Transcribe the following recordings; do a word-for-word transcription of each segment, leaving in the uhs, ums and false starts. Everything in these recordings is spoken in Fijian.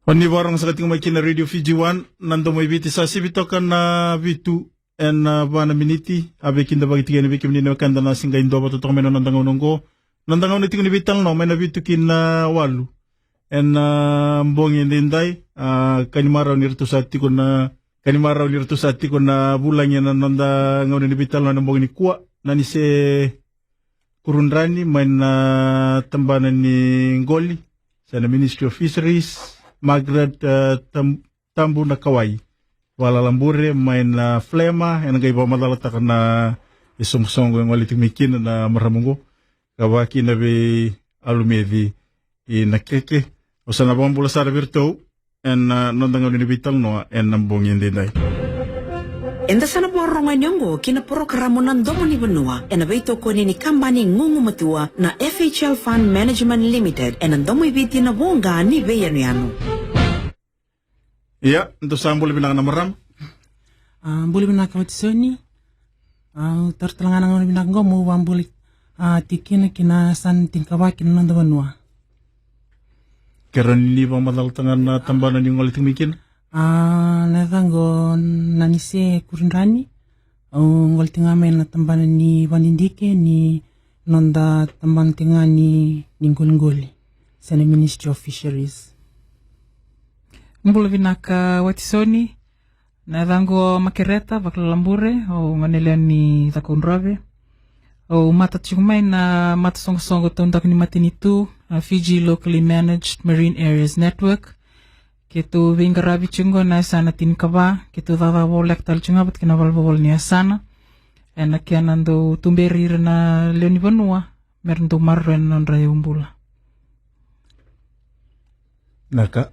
O ni vakarorogo saka tiko mai kina Radio Fiji One, na Domo i Viti, sa sivi toka na vitu ena va na miniti. A veikidavaki tiko yani vei kemuni na wekada na siga i dua vata toka mai na noda gauna oqo. Noda gauna tiko ni veitalanoa mai na vitu ki na walu ena bogi edaidai. A, ka ni marau ni ratou sa tiko na, ka ni marau ni ratou sa tiko na vulagi ena noda gauna ni veitalanoa ena bogi nikua. Nanise Kurudrani mai na tabana ni qoli se na Ministry of Fisheries, Margaret, e, Tam-, Tabu na Kawai Valalabure mai na FLMMA, ena qai vakamacalataka na isoqosoqo e gole tiko mai kina na marama oqo. Ka vaka kina vei Alumeci Nakeke. Au sa na vakabula sara vei iratou ena, a, noda gauna ni veitalanoa ena bogi edaidai. Eda sa na vakarorogo yani oqo ki na porokaramu na Domo ni Vanua, ena veitokoni ni kabani gugumatua na F H L Fund Management Limited, ena Domo i Viti, na voqa ni veiyanuyanu. Ia, dou sa bula vinaka na marama. A, bula vinaka Watisoni. A, au taura tale ga na gauna vinaka oqo meu vakabula, a, tiko kina ki na yasana tinikava ki na noda vanua. Kerea ni vakamacalataka ga na tabana ni gole tiko mai kina. A, na yacaqu o Nanise Kurudrani. Au gole tiko ga mai na tabana ni vakadidike ni noda tabana tiko ga ni, ni qoliqoli se na Ministry of Fisheries. Bula vinaka Watisoni. Na yacaqu o Makereta Vakalalabure, au gone yalewa ni Cakaudrove. Au mata tiko mai na matasoqosoqo taudaku ni matanitu, a, Fiji Locally Managed Marine Areas Network. Keitou veiqaravi tiko qo na yasana tinikava, keitou cakacaka voleka tale tiko ga vata kei na valenivolavola ni yasana ena kena dau tuberi ira na lewe ni vanua mera dau maroroya na nodra iyaubula. Vinaka.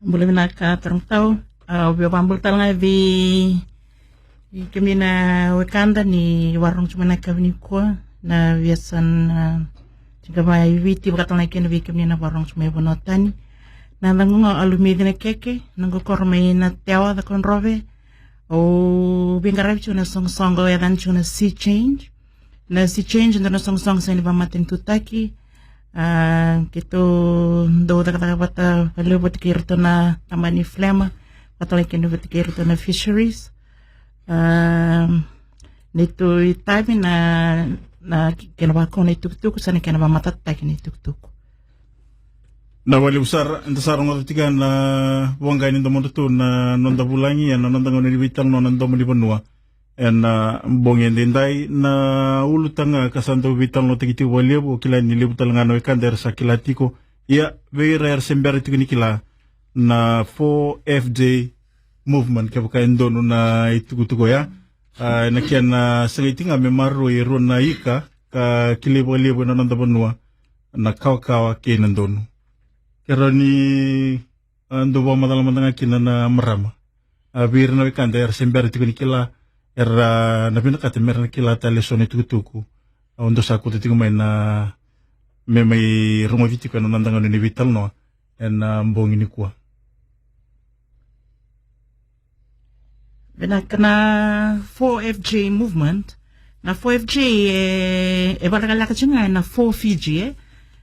Bula vinaka turaga tau. A, au via vakabula tale ga vei kemuni na wekada ni vakarorogo tiko mai na yakavi nikua, na veiyasana, a, tinikava e Viti, vaka tale ga kina vei kemuni na vakarorogo tiko mai vanua tani. Na yacaqu ga o Alumeci Nakeke, noqu koro mai Natewa, Cakaudrove. Au veiqaravi tiko na soqosoqo e yacana tiko na Sea Change. Na Sea Change e dua na soqosoqo sega ni vakamatanitutaki. A, keitou dau cakacaka vata vakalevu vata kei iratou na tabana ni FLMMA, vata kei na vata kei iratou na Fisheries. A, neitou itavi na, na kena vakau na itukutuku se na kena vakamatatataki na itukutuku. Na vakalevu sara, eda sa rogoca tiko na voqa ni domodratou na noda vulagi ena noda gauna ni veitalanoa na Domo ni Vanua ena bogi edaidai. Na ulutaga ka sa dau veitalanoataki tiko vakalevu, au kila ni levu tale ga na wekada era sa kila tiko. Ia, vei ira era se bera tiko ni kila, na four F J movement, kevaka e donu na itukutuku oya. A, ena kena sagai tiko ga me maroroi e rua na ika ka kilai vakalevu ena noda vanua, na kawakawa kei na donu. Kerea ni, a, dou vakamacala mada ga kina na marama. A, vei ira na wekada era se bera tiko ni kila, era na vinakata mera na kila tale eso na itukutuku, au dou sa kauta tiko mai na, me mai rogoci tiko ena noda gauna ni veitalanoa ena bogi nikua. Vinaka. Na four F J movement, na four F J e, e vakalekaleka tiko ga ena four Fiji, e.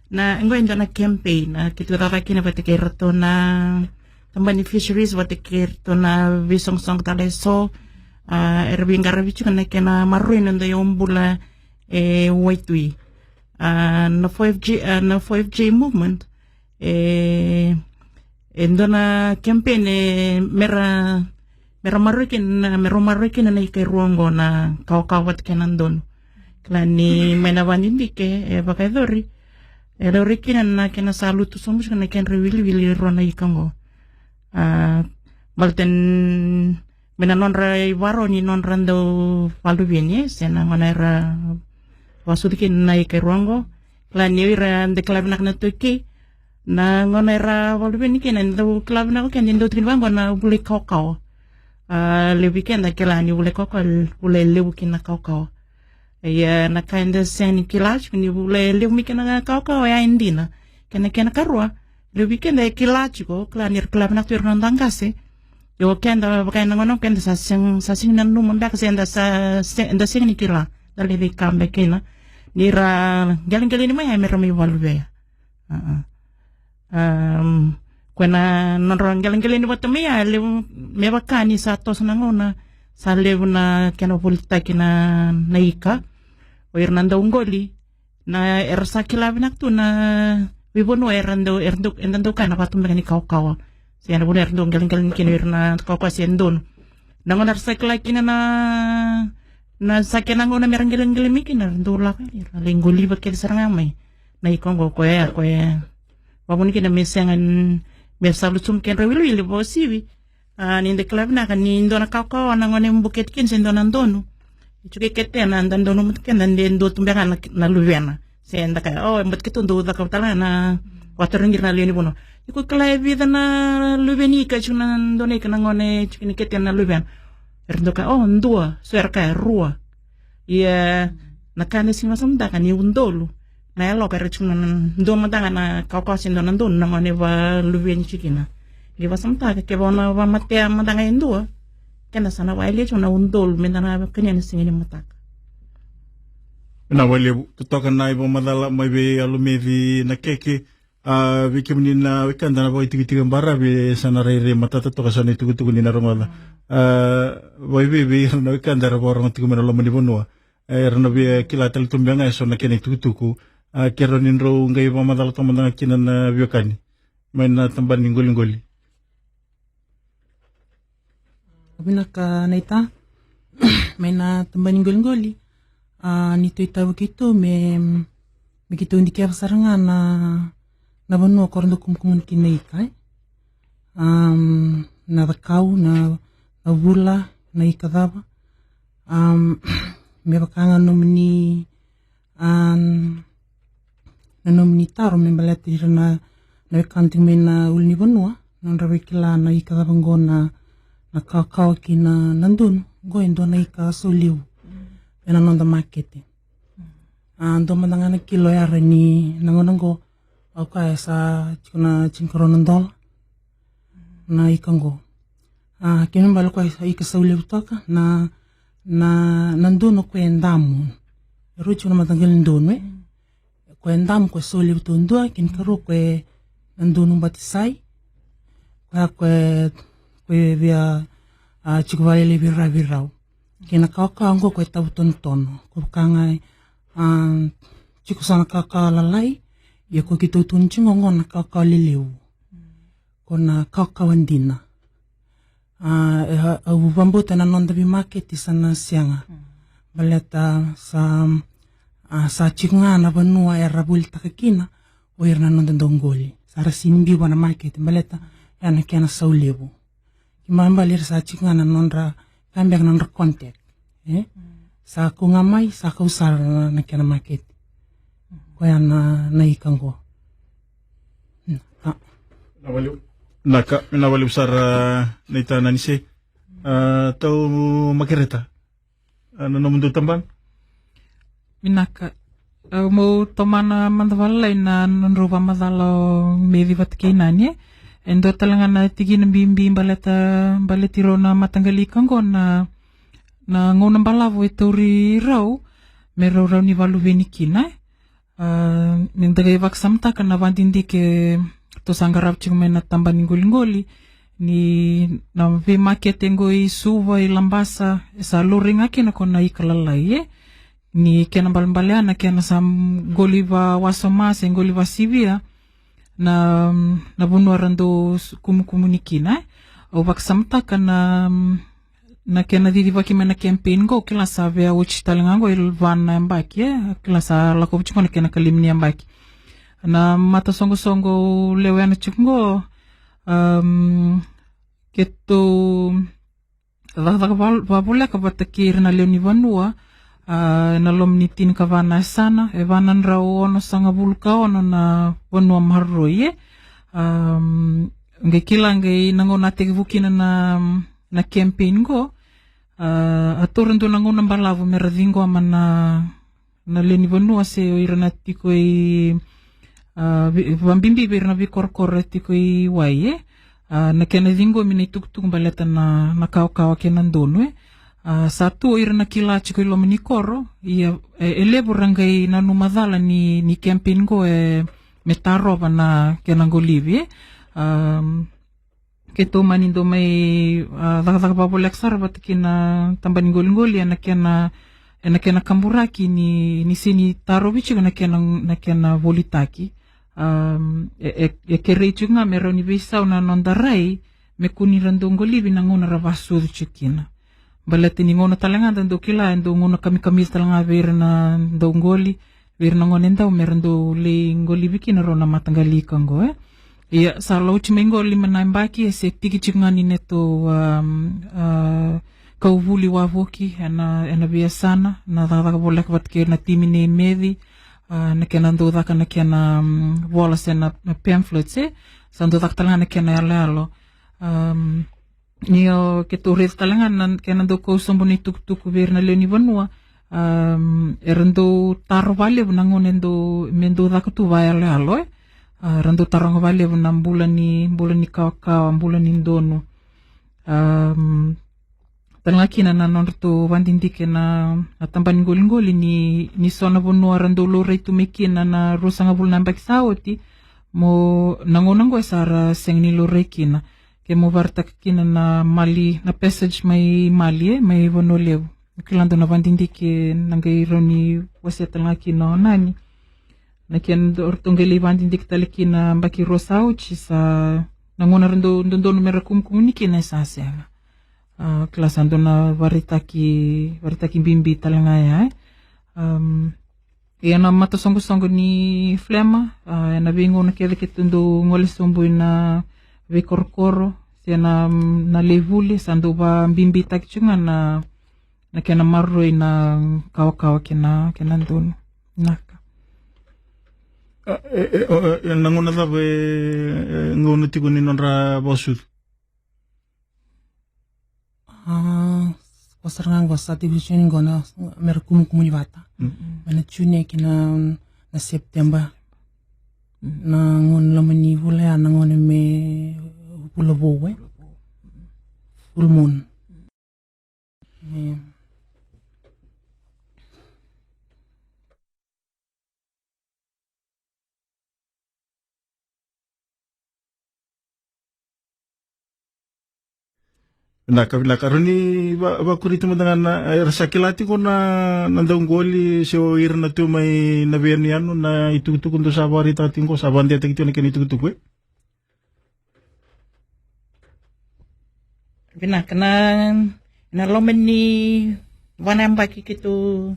Na, qo e dua na campaign, a, keitou cakacaka kina vata kei iratou na tabana ni Fisheries, vata kei iratou na veisoqosoqo tale eso, a, era veiqaravi tiko na kena maroroi na noda iyaubula e waitui. A, na four F J, a, na four F J movement, e, e dua na campaign e mera, mera maroroi kina, mera maroroi kina na ika e rua oqo, na kawakawa vata kei na donu. Kila ni mai na vakadidike e vakayacori, e laurai kina na kena sa lutu sobu tiko na kedra iwiliwili e rua na ika oqo. A, baleta ni mai na nodra ivakarau ni nodra dau vakaluveni, e, se na gauna era vakasucu kina na ika e rua oqo. Kila ni o ira da kila vinaka na iTaukei, na gauna era vakaluveni kina, da dau kila vinaka o keda ni dau tukuni vaqo na vula i kawakawa. A, levu vei keda kila ni vula i kawakawa, vula e levu kina na kawakawa. Ia na ka eda sega ni kila tiko ni vula e levu mai kina na kawakawa, oya e dina. Kena, kena ikarua, levu vei keda e kila tiko, kila ni ra kila vinaka tu ira na noda qase. Ia o keda vaka ena gauna o keda sa sega, sa sega ni nanuma beka se eda sa, se, eda sega ni kila. Da lai veika beka kina. Ni ra qeleqeleni mai ya me ra mai vakaluvea. A, a. Am, Ko na nodra qeleqele ni vata mai ya, levu me vaka ni sa toso na gauna, sa levu na kena volitaki na, na ika. O ira na dauqoli, na era sa kila vinaka tu na veivanua era dau, era dau, era dau kaya na vatu beka ni kawakawa. Se na vanua era dau qeleqele ni kina ira na kawakawa se donu. Na gauna era sa kila kina na, na sa kena gauna me ra qeleqele mai kina, era dau lako, era lai qoliva kece sara ga mai. Na ika oqo ko ya, ko ya. Vavuni kina me sega n-, me sa lusumu kedra wiliwili, vakauasivi. A, ni da kila vinaka ni dua na kawakawa na gone buketi kina se dua na donu. Tiko e ketena, da donu mutu keda, de dua tu beka na, na luvena. Se da kaya, o, e bati ketu dou cakava tale ga na, vatarogi ira na lewe ni vanua. Iko kila e vica na luve ni ika, tiko na dua na ika na gone, tiko ni ketena na luvena. Era dau kaya, o, dua, so era kaya, rua. Ia, na ka na sega ni vakasamataka ni udolu. Na yaloka era tiko na dua mada ga na kawakawa se dua na donu na gone vakaluveni tiko kina. Ni vakasamataka, kevaka o na vakamatea mada ga e dua, keda sa na vakayalia tiko na udolu, meda na kania na siga ni mataka. Na vakalevu, totoka na ivakamacala mai vei Alumeci Nakeke, a, vei kemuni na wekada na vakaitikotiko baravi, sa na rairai matata toka sa na itukutuku ni na rogoca. A, vakaevei vei ira na wekada era vakarorogo tiko mai na loma ni vanua. E, era na via kila tale tu beka ga eso na kena itukutuku. A, kerea ni drau qai vakamacala toka mada ga kina na veiwekani mai na tabana ni qoliqoli. Vinaka naita. Mai na tabana ni qoliqoli. A, ni tou itavi keitou me, me keitou dikeva sara ga na, na vanua ko ra dau kumukumuni kina ika, e. Am, na cakau, na, na vula, na ika cava. Am, me vaka ga nomuni, am, na nomuni taro me baleta ira na, na wekana tiko mai na ulunivanua, nodra via kila na ika cava oqo na, na kawakawa kei na, na donu, oqo e dua na ika saulevu ena noda makete. A, dua mada ga na kilo ya ni na gauna oqo, au kaya sa tiko na tinikarua na dola na ika oqo. A, kena ibalebale ko ya sa ika saulevu toka, na, na, na donu ko e damu. E rua tiko na mataqali donu, e. Ko e damu ko e saulevu taudua, kena ikarua ko e na donu batisai. Ko ya ko e, ko e via, a, tiko vakalailai vei rau, vei rau. Kei na kawakawa oqo ko e tavutonotono. Ko vaka ga, a, tiko sa na kawakawa lalai, ia ko keitou tukuna tiko oqo na kawakawa lelevu. Ko na kawakawa dina. A, e, a, au vakabauta na noda veimaketi sa na sega. Baleta sa, a, sa tiko ga na vanua era volitaka kina o ira na noda dauqoli. Sa ra sega ni biu vua na maketi, baleta ya na kena saulevu. Kena ibalebale era sa tiko ga na nodra, ka beka na nodra contact. E? Sa kau ga mai, sa kau sara na, na kena maketi. Ko ya na, na ika oqo. Na ka. Na vakalevu. Na ka, na vakalevu sara, a, naita Nanise. A, tau makereta. A, na nomudou tabana? Vinaka. Au meu tomana mada vakalailai na nodrau vakamacala o Meci vata kei Nani, e. E dua tale ga na tikina bibi baleta, baleti rau na mataqali ika oqo na, na gauna balavu e tauri rau me rau rawa ni vakaluveni kina, e. A, me da qai vakasamataka na vakadidike tou sa qarava tiko mai na tabana ni qoliqoli, ni na veimakete qo i Suva, i Labasa, e sa laurai ga kina ko na ika lalai, e. Ni kena ibalebale ya na kena sa qoli vakawasoma se qoli vakasivia na, na vanua ra dau s-, kumukumuni kina, e. Au vakasamataka na, na kena cicivaki mai na campaign qo, kila sa via oti tale ga qo e va na yabaki, e, kila sa lako oti qo na kena ikalima ni yabaki. Na matasoqosoqo au lewena tiko qo, am, keitou cakacaka va-, vavoleka vata kei ira na lewe ni vanua, a, ena loma ni tinikava na yasana, e va na drau onosagavulu ka ono na vanua maroroi, e. Am, qai kila qai na gauna a tekivu kina na, na campaign qo, a, a taura dua na gauna balavu me ra ciqoma na, na lewe ni vanua se o ira na tiko i, a, vei-, vakabibi vei ira na veikorokoro e tiko i wai, e. A, na kena ciqomi na itukutuku baleta na, na kawakawa kei na donu, e. A, sa tu o ira na kila tiko i loma ni koro, ia, e, e levu ra qai nanuma cala ni, ni campaign qo e, me tarova na kena qolivi, e. Am, keitou mani dau mai, a, cakacaka vakavoleka sara vata kei na tabana ni qoliqoli ena kena, ena kena kaburaki ni, ni sega ni tarovi tiko na kena, na kena volitaki. Am, e, e, e kerei tiko ga me rawa ni veisau na noda rai me kua ni ra dau qolivi na gauna ra vakasucu tiko kina. Baleta ni gauna tale ga da dau kila, e dau gauna kamikamica tale ga vei ira na dauqoli, vei ira na gone dau me ra dau lai qolivi kina rau na mataqali ika oqo, e. Ia, sa lauti mai qo lima na yabaki, e se tiki tiko ga ni neitou, am, a, kauvuli wavoki ena, ena veiyasana, na cakacaka voleka vata kei na timi nei Meci, a, na kena dau caka na kena, am, vola se na, na pamphlets, e. Sa dau caka tale ga na kena yaloyalo. Am, Ni o keitou raica tale ga na kena dau kau sobu na itukutuku vei ira na lewe ni vanua, am, era dau taro vakalevu na gauna e dau, me dau caka tu vakayaloyalo, e. A, era dau taroga vakalevu na bula ni, bula ni kawakawa, bula ni donu. Am, tale ga kina na nodratou vakadidike na, na tabana ni qoliqoli ni, ni so na vanua era dau laurai tu mai kina na ruasagavulu na yabaki sa oti, mo na gauna oqo e sa ra sega ni laurai kina. Ke mo vakaraitaka kina na mali, na passage mai Mali, e, mai Vanua Levu. Kila dua na vakadidike na qai rawa ni wasea tale ga kina o Nani. Na kena dau, ratou qai lai vakadidike tale kina yabaki rua sa oti, sa na gauna ra dau dodonu me ra kumukumuni kina e sa sega. A, kila sa dua na vakaraitaki, vakaraitaki bibi tale ga ya, e. Am, Ia na matasoqosoqo ni FLMMA, a, ena veigauna kece keitou dau gole sobu ina veikorokoro se na, na lai vuli, sa dau vakabibitaki tiko ga na, na kena maroroi na kawakawa kei na, kei na donu. Naka. A, e, e, o, e, na gauna cava e, e gauna tiko ni nodra vakasucu? A, ko sara ga qo sa tekivu June qo na mera kumukumuni vata. Mm. Mai na June ki na, na September. Mm. Na gauna loma ni vula ya na gauna me vula vou, e. Full moon. Mm. Vinaka, vinaka. Rawa ni va, vakuri tu mada ga na, era sa kila tiko na, na dauqoli se o ira na tu mai na veiyanuyanu na itukutuku dou sa vakaraitaka tiko, sa vakadewataki tiko na kena itukutuku, e? Vinaka, na, na loma ni va na yabaki keitou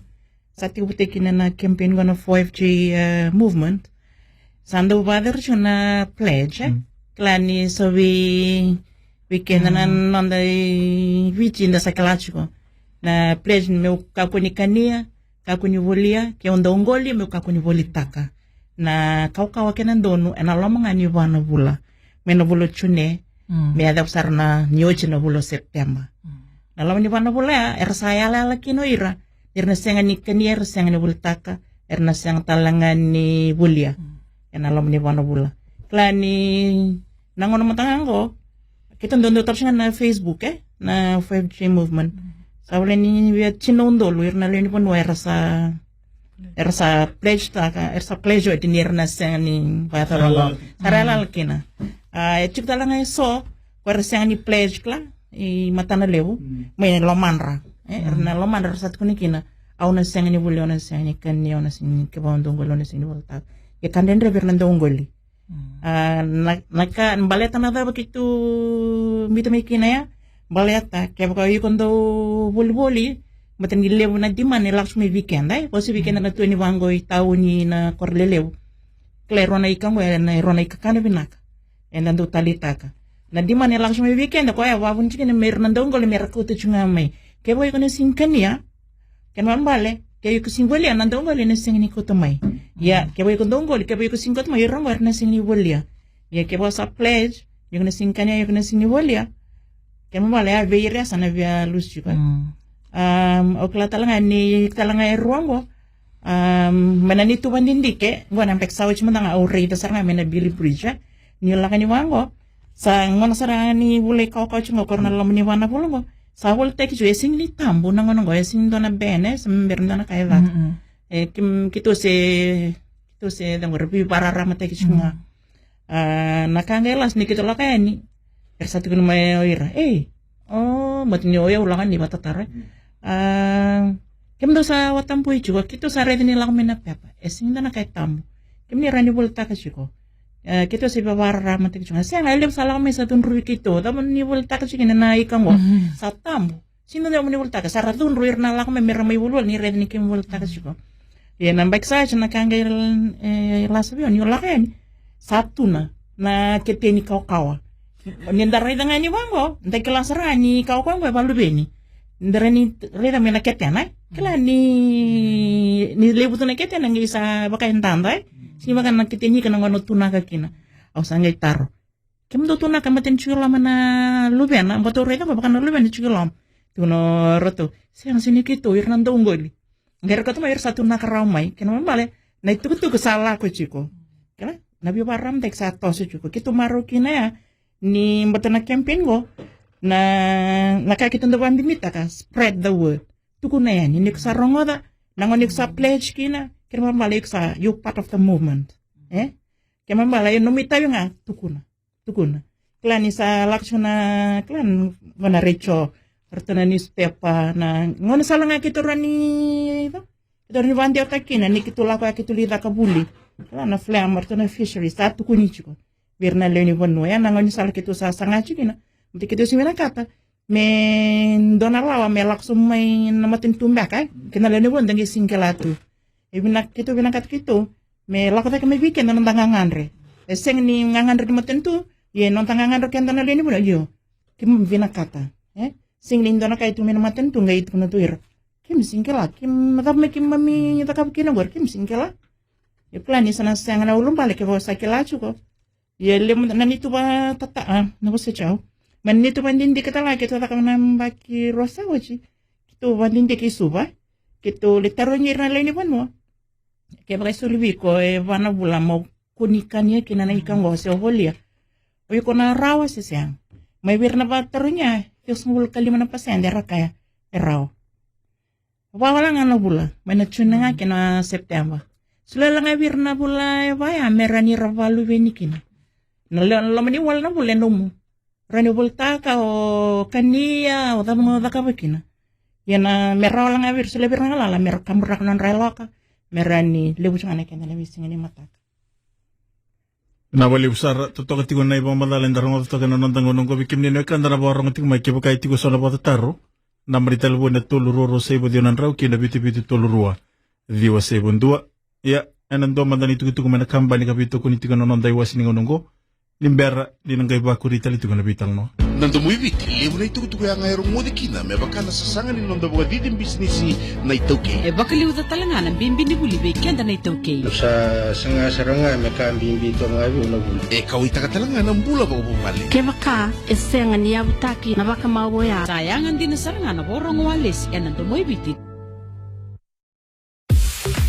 sa tekivutaki kina na campaign qo na four F J, eh, movement. Sa dau vakayacori tiko na pledge, e? Mm. Kila ni so vei, vei keda na, mm, noda i Viti da sa kila tiko. Na pledge meu kakua ni kania, kakua ni volia, ke o dauqoli meu kakua ni volitaka. Na kawakawa kei na donu ena loma ga ni va na vula. Mai na vula o June, mm, me yacova sara na ni oti na vula o September. Mm. Na loma ni va na vula ya, era sa yalayala kina o ira. Era na sega ni kania, era sega ni volitaka, era na sega tale ga ni volia. Mm. Ena loma ni va na vula. Kila ni na gauna mada ga qo, keitou dau, dau taroga na Facebook, e? Na four F J movement. Mm. Sa voleka ni via tini na udolu ira na lewe ni vanua era sa, era sa pledge taka, era sa pledge oti ni era na sega ni vakayaco. Sa ra yalayala. Sa ra yalayala kina. A, e tiko tale ga e so ko era sega ni pledge, kila, i matana levu, mm, mai lomadra, e? Mm. Era na lomadra era sa tukuna kina, au na sega ni volia, au na sega ni kania, au na sega ni, kevaka au dauqoli au na sega ni volitaka. Ia ka dredre vei ira na dauqoli. Mm. A, na, na ka, baleta na cava keitou biuta mai kina ya? Baleta kevaka o iko dau volivoli, baleta ni levu na demand e lako tiko mai vei keda, e? Vakabibi vei keda na tu ni vaqo i tauni, na koro lelevu. Kila e rua na ika qo, e na, e rua na ika kana vinaka. Eda dau taleitaka. Na demand e lako tiko mai vei keda, koya e vavuni tiko kina me ira na dauqoli me ra kauta tiko ga mai. Kevaka o iko na sega ni kania, kena ibalebale, ke o iko sega ni volia, na dauqoli ena sega ni kauta mai. Ia, mm, kevaka o iko dauqoli, kevaka o iko sega ni kauta mai, o ira qo era na sega ni volia. Ia, kevaka sa pledge, o iko na sega ni kania, o iko na sega ni volia, kena ibalebale, a, vei ira ya sa na via lusi tiko. Mm. Am, au kila tale ga ni, tale ga e rua qo. Am, mai na neitou vakadidike, qo na beka sa oti mada ga au raica sara ga mai na Billy Bridge, e? Ni lako ni vaqo. Sa gauna sara ga ni vula i kawakawa tiko qo, ko ira na loma ni va na vula qo. Sa volitaki tiko, e sega ni tabu na gauna qo, e sega ni dua na band, e, se bera ni dua na ka e caka. Mm-mm. E, keitou se, keitou se, da qo ra veivakararamataki tiko ga. Mm. A, na ka qai lasa ni keitou lako yani, era sa tukuna mai o ira, ei, o, baleta ni o yau lako yani vakatataro. A, kemudou sa vakatabui tiko, keitou sa raica ni lako mai na pepa. E sega ni dua na ka e tabu. Kemuni rawa ni volitaka tiko. E, keitou sa vakararamataki tiko. Sega, e levu sa lako mai sa cudruvi keitou. Cava ni volitaka tiko kina na ika qo? Sa tabu. Sega ni dua ni volitaka. Sa ra cudru ira na lako mai me ra mai volivoli ni raica ni keimami volitaka tiko. Ia na baki sa oti na ka qai, e, lasa vei au ni o lako yani. Sa tu na, na keteni kawakawa. Ni da raica ga ni vaqo, da kila sara ni kawakawa qo e vakaluveni. Da rawa ni raica mai na ketena, e? Kila ni, ni levu tu na ketena qai sa vaka e dada, e? Sega ni vaka na keteni ka na gauna o tunaka kina. Au sa qai taro. Kemudou tunaka matanitu i loma na luvena, baleta au raica qo vaka na luvena tiko i loma. Tukuna o ratou, sega, sega ni keitou, ira na dauqoli. Qai ra kauta mai, ira sa tunaka rawa mai. Kena ibalebale, na itukutuku sa lako tiko. Kila, na veivakararamataki sa toso tiko. Keitou marau kina ya, ni baleta na campaign qo, na, na ka keitou dau vakabibitaka, spread the word. Tukuna yani, ni ko sa rogoca, na gauna ni ko sa pledge kina, kena ibalebale iko sa, you part of the movement. E? Kena ibalebale, io nomu itavi ga, tukuna. Tukuna. Kila ni sa lako tiko na, kila ni, qo na retio, ratou na newspaper, na, gauna sara ga keitou rawa ni, keitou rawa ni vakadewataka kina, ni keitou lako ya keitou lai caka vuli. Kila na Flam, ratou na Fisheries, sa tukuni tiko. Vei ira na lewe ni vanua, ya na gauna sara keitou sa saga tiko kina. Baleta keitou sega ni vinakata me dua na lawa me lako sobu mai na matanitu beka, e? Kei na lewe ni vanua da qai sega ni kila tu. E vinaka, keitou vinakata keitou me lako cake mai vei keda na noda gagadre. E sega ni gagadre ni matanitu, ia na noda gagadre keda na lewe ni vanua, io. Keimami vinakata, e? Sega ni dua na ka e tu mai na matanitu qai tukuna tu ira, keimami sega ni kila, keimami, na cava me keimami cakava kina qori, keimami sega ni kila. Ia kila ni sa na sega na ulubale kevaka sa kila tiko. Ia levu na neitou vakatata, a, na vosa tiko. Mai na neitou vakadidike tale ga keitou caka na yabaki rua sa oti. Keitou vakadidike i Suva. Keitou lai tarogi ira na lewe ni vanua. Kevaka e soli vei iko e va na vula mo kua ni kania kina na ika qo se o volia. O iko na rawa se sega. Mai vei ira na vakatarogi ya, ciwasagavulu ka lima na pasede era kaya e rawa. Va wale ga na vula, mai na June ga kei na September. Solia wale ga vei ira na vula e va ya, me rawa ni ra vakaluveni kina. Na le-, na loma ni wale na vula e nomu. Rawa ni volitaka, o kania, o cava ga o cakava kina. Ia na me rawa wale ga vei ira, solia vei ira na galala, me ra kaburaka na nodra yaloka, me rawa ni levu tiko ga na keda na veisiga ni mataka. Vinaka vakalevu sara, totoka tiko na ivakamacala eda rogoca toka ena noda gauna oqo. Vei kemuni na wekada na vakarorogo tiko mai, kevaka e tiko eso na vakatataro, naba ni talevoni na tolu rua rua saiva ciwa na drau kei na vitu vitu tolu rua ciwa saiva dua. Ia, ena dua mada na itukutuku mai na kabani ka veitokoni tiko ena noda iwase ni gauna oqo. Ni bera ni na qai vakuri tale tiko na veitalanoa. Na Domoiviti, levu na itukutuku yaga e rogoci kina me vaka na sasaga ni noda vakacici bisinisi na iTaukei. E vakaliuca tale ga na bibi ni vuli vei keda na iTaukei. Sa saga sara ga me ka bibi toka ga vei au na vuli. E kauwaitaka tale ga na bula vakavuvale. Kevaka e sega ni yavutaki na vakamau oya, sa yaga dina sara ga na vakarorogo walesi ena Domoiviti.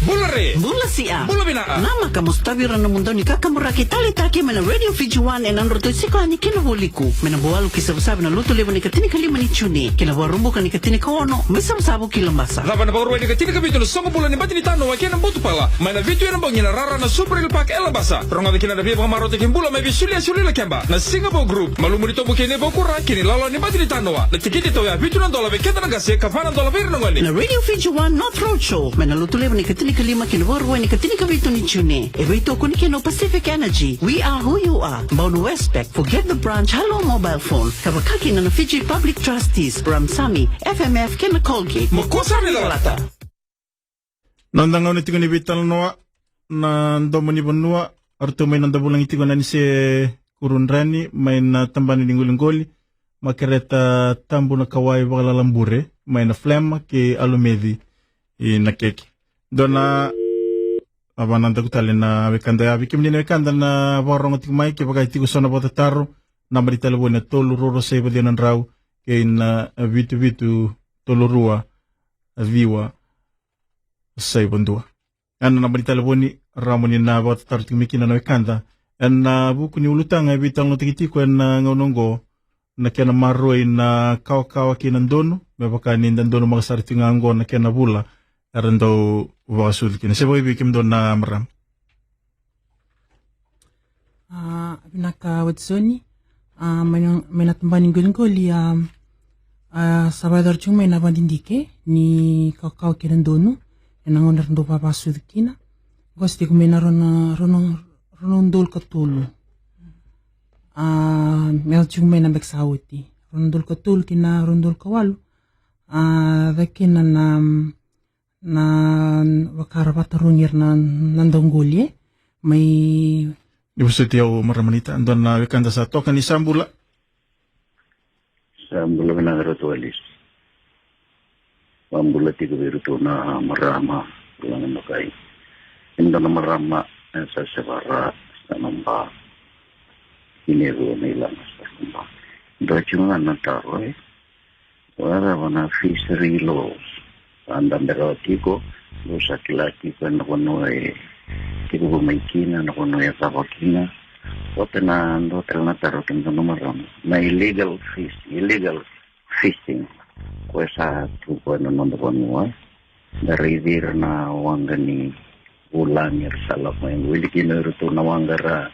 Bula re. Bula sia. Bula vinaka. Namaka mo sotavi ira na nomu dau ni kakaburaki taleitaki mai na Radio Fiji One ena nodratou isikani kei na Vualiku. Mai na Bualu ki Savusavu ena Lotulevu na ikatinikalima ni June, kei na Vakaraubuka na ikatinikaono mai Savusavu ki Labasa. Cava na Vakarauwai na ikatinikavitu na soqo bula ni Bati ni Tanoa kei na Butupala mai na vitu ena bogi ena rara na Subrail Park e Labasa. Rogoca kina na veivakamarautaki bula mai vei Suliasi Uluilakeba, na Singapore Group, malumu ni tobu kei na ivaukura kei na ilawalawa ni Bati ni Tanoa. Na tikiti e tau ya vitu na dola vei keda na qase ka va na dola vei ira na gone. Na Radio Fiji One North Road Show mai na Lotulevu na ikatinikalima kei na Vakarauwai na ikatinikavitu ni June. E veitokoni kina o Pacific Energy. We are who you are. Bau na Westpac, Forget the Branch, Hello Mobile Phone. Ka vaka kina na Fiji Public Trustees, Ramsami, F M F kei na Colgate. Mo kua sara ni calata. Noda gauna tiko ni veitalanoa, na Domo ni Vanua, o ratou mai noda vulagi tiko na Nise Kurudrani mai na tabana ni qoliqoli, makereta Tabu na Kawai Vakalalabure mai na Flema kei Alumeci i Nakeke. Dua na, a, va na daku tale na wekada ya. Vei kemuni na wekada na vakarogo tiko mai, kevaka e tiko eso na vakatataro, naba ni talevoni na tolu rua rua saiva ciwa na drau kei na vitu vitu tolu rua ciwa saiva dua. Ena naba ni talevoni, rawa mo ni na vakatataro tiko mai kina na wekada ena vuku ni ulutaga e veitalanoataki tiko ena gauna oqo, na kena maroroi na kawakawa kei na donu, me vaka ni da donumaka sara tiko ga oqo na kena vula era dau vakasucu kina. Se vakaevei kemudou na marama? A, vinaka Watisoni. A, mai na, mai na tabana ni qoliqoli, a, a, sa vakayacori tiko mai na vakadidike ni kawakawa kei na donu ena gauna era dau vavasucu kina. Qo sa tiko mai na rua na, rua na, rua na udolu ka tolu. A, me yaco tiko mai na beka sa oti. Rua na udolu ka tolu kina rua na udolu ka walu. A, caka kina na, na, na vaka ra vakatarogi ira na, na dauqoli, e? Mai ni vosoti au marama Nita, dua na wekada sa toka. Ni sa bula. Sa bula vinaka Ratu Alisi. Sa bula tiko vei iratou na marama, kila na makai. E dua na marama, e sa sevara, sa na ba. Ine rua na ilaga sa na ba. Dua tiko ga na taro, e. Vakacava na fishery laws? Sa dabe rawa tiko, dou sa kila tiko ena vanua e tiko mai kina, na vanua e cava kina. Vata na dua tale na taro kei na dua na marama. Na illegal fish, illegal fishing. Koya sa tu koya na noda vanua. Da raici ira na waqa ni vulagi era sa lako mai. Wili kina iratou na waqa ra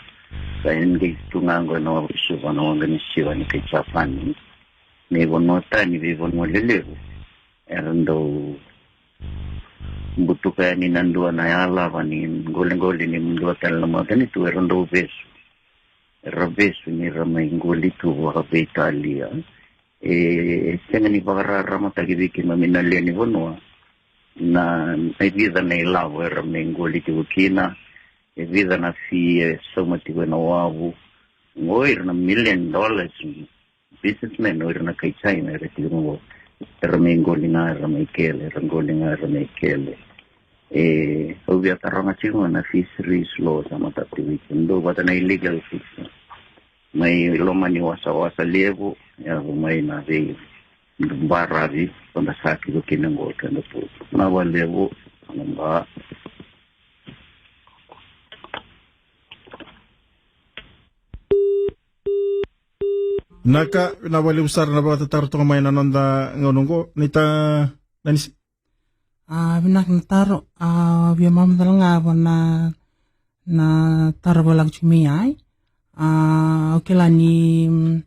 sa engage tu ga qo ena waqa ni siwa, na waqa ni siwa ni kai Japani. Ni vanua tani vei vanua lelevu. Era dau butuka yani na dua na yalava ni qoliqoli ni dua tale na matanitu, era dau vesu. Era vesu ni ra mai qoli tu vakaveitalia. E sega ni vakararamataki vei keimami na lewe ni vanua na, e vica na ilavo era mai qoli tiko kina, e vica na fee e sauma tiko ena wavu. Qo ira na million dollars businessmen, o ira na kai China era tiko qo. Era mai qoli ga, era mai kele, era qoli ga, era mai kele. E, au via taroga tiko ga na fisheries law sa matata tiko vei kemudou vata na illegal fishing. Mai loma ni wasawasa levu, yaco mai na veidubaravi, ko da sa tiko kina qo, keda tu. Na vakalevu, na ba. Naka, na vakalevu sara na vakatataro toka mai na noda gauna qo, Nita Nanisi. A, vinaka na taro, a, via mamacala ga va na, na taro va lako tiko mai ai. A, au kila ni, mm,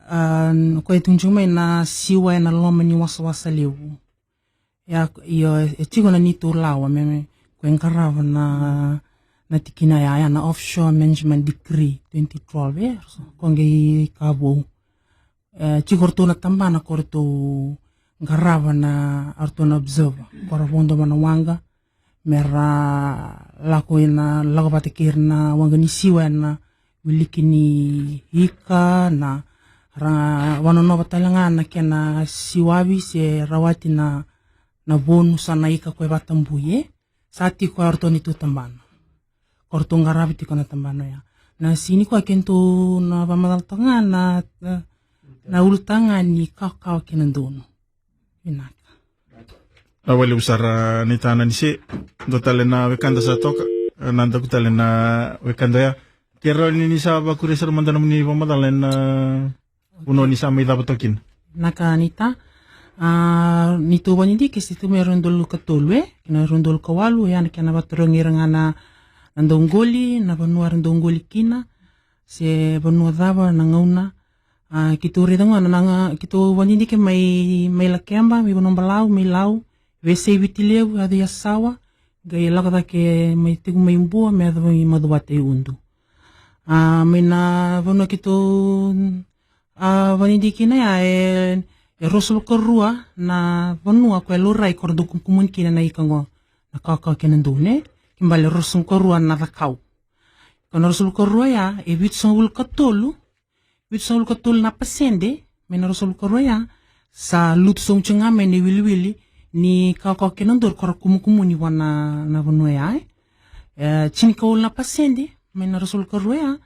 a, koya e tukuni tiko mai na siwa ena loma ni wasawasa levu. Ia, io, e tiko na neitou lawa, me, me, ko e qarava na, na tikina ya, ya na Offshore Management Decree twenty twelve, e, ko qai ka vou. E, tiko ratou na tabana ko ratou qarava na, ratou na observer, ko ra vodo va na waqa, me ra lako ina, lako vata kei ira na waqa ni siwa ena wiliki ni ika, na ra vanonova tale ga na kena siwavi se rawati na, na vonu sa na ika ko e vakatabui, e. Sa tiko o ratou ni tu tabana. Ko ratou qaravi tiko na tabana ya. Na sini koya keitou na vamacala toka ga na, na, na ulutaga ni kawakawa kei na donu. Vinaka. Na vakalevu sara Nita Nanisi, dua tale na wekada sa toka, na daku tale na wekada ya. Ke rawa ni ni sa vakuria sara mada nomuni vamacala ena vanua ni sa mai cava toka kina. Naka Nita, a, neitou vanidike se tu mai rua na udolu ka tolu, e, kina rua na udolu ka walu, ya na kena vatarogi ira ga na, na dauqoli, na vanua era dauqoli kina, se vanua cava na gauna, A, keitou raica gona na, na, keitou vanidike mai, mai Lakeba, mai Vanuabalavu, mai Lau, veiyasai Viti Levu, yaco i Yasawa, qai lako cake mai tiko mai Bua, me yaco mai Macuata i Udu. A, mai na vanua keitou, a, vanidike kina ya e, e ruasagavulu ka rua na vanua ko e laurai ko ra dau kumukumuni kina na ika qo, na kawakawa kei na donu, ne? Kena ibalebale ruasagavulu ka rua na cakau. Ko na ruasagavulu ka rua ya, e vitusagavulu ka tolu, vitusagavulu ka tolu na pasede, mai na ruasagavulu ka rua ya, sa lutu sobu tiko ga mai na iwiliwili ni kawakawa kei na donu ko ra kumukumuni vua na, na vanua ya, e. E, tinikawalu na pasede, mai na ruasagavulu ka rua ya,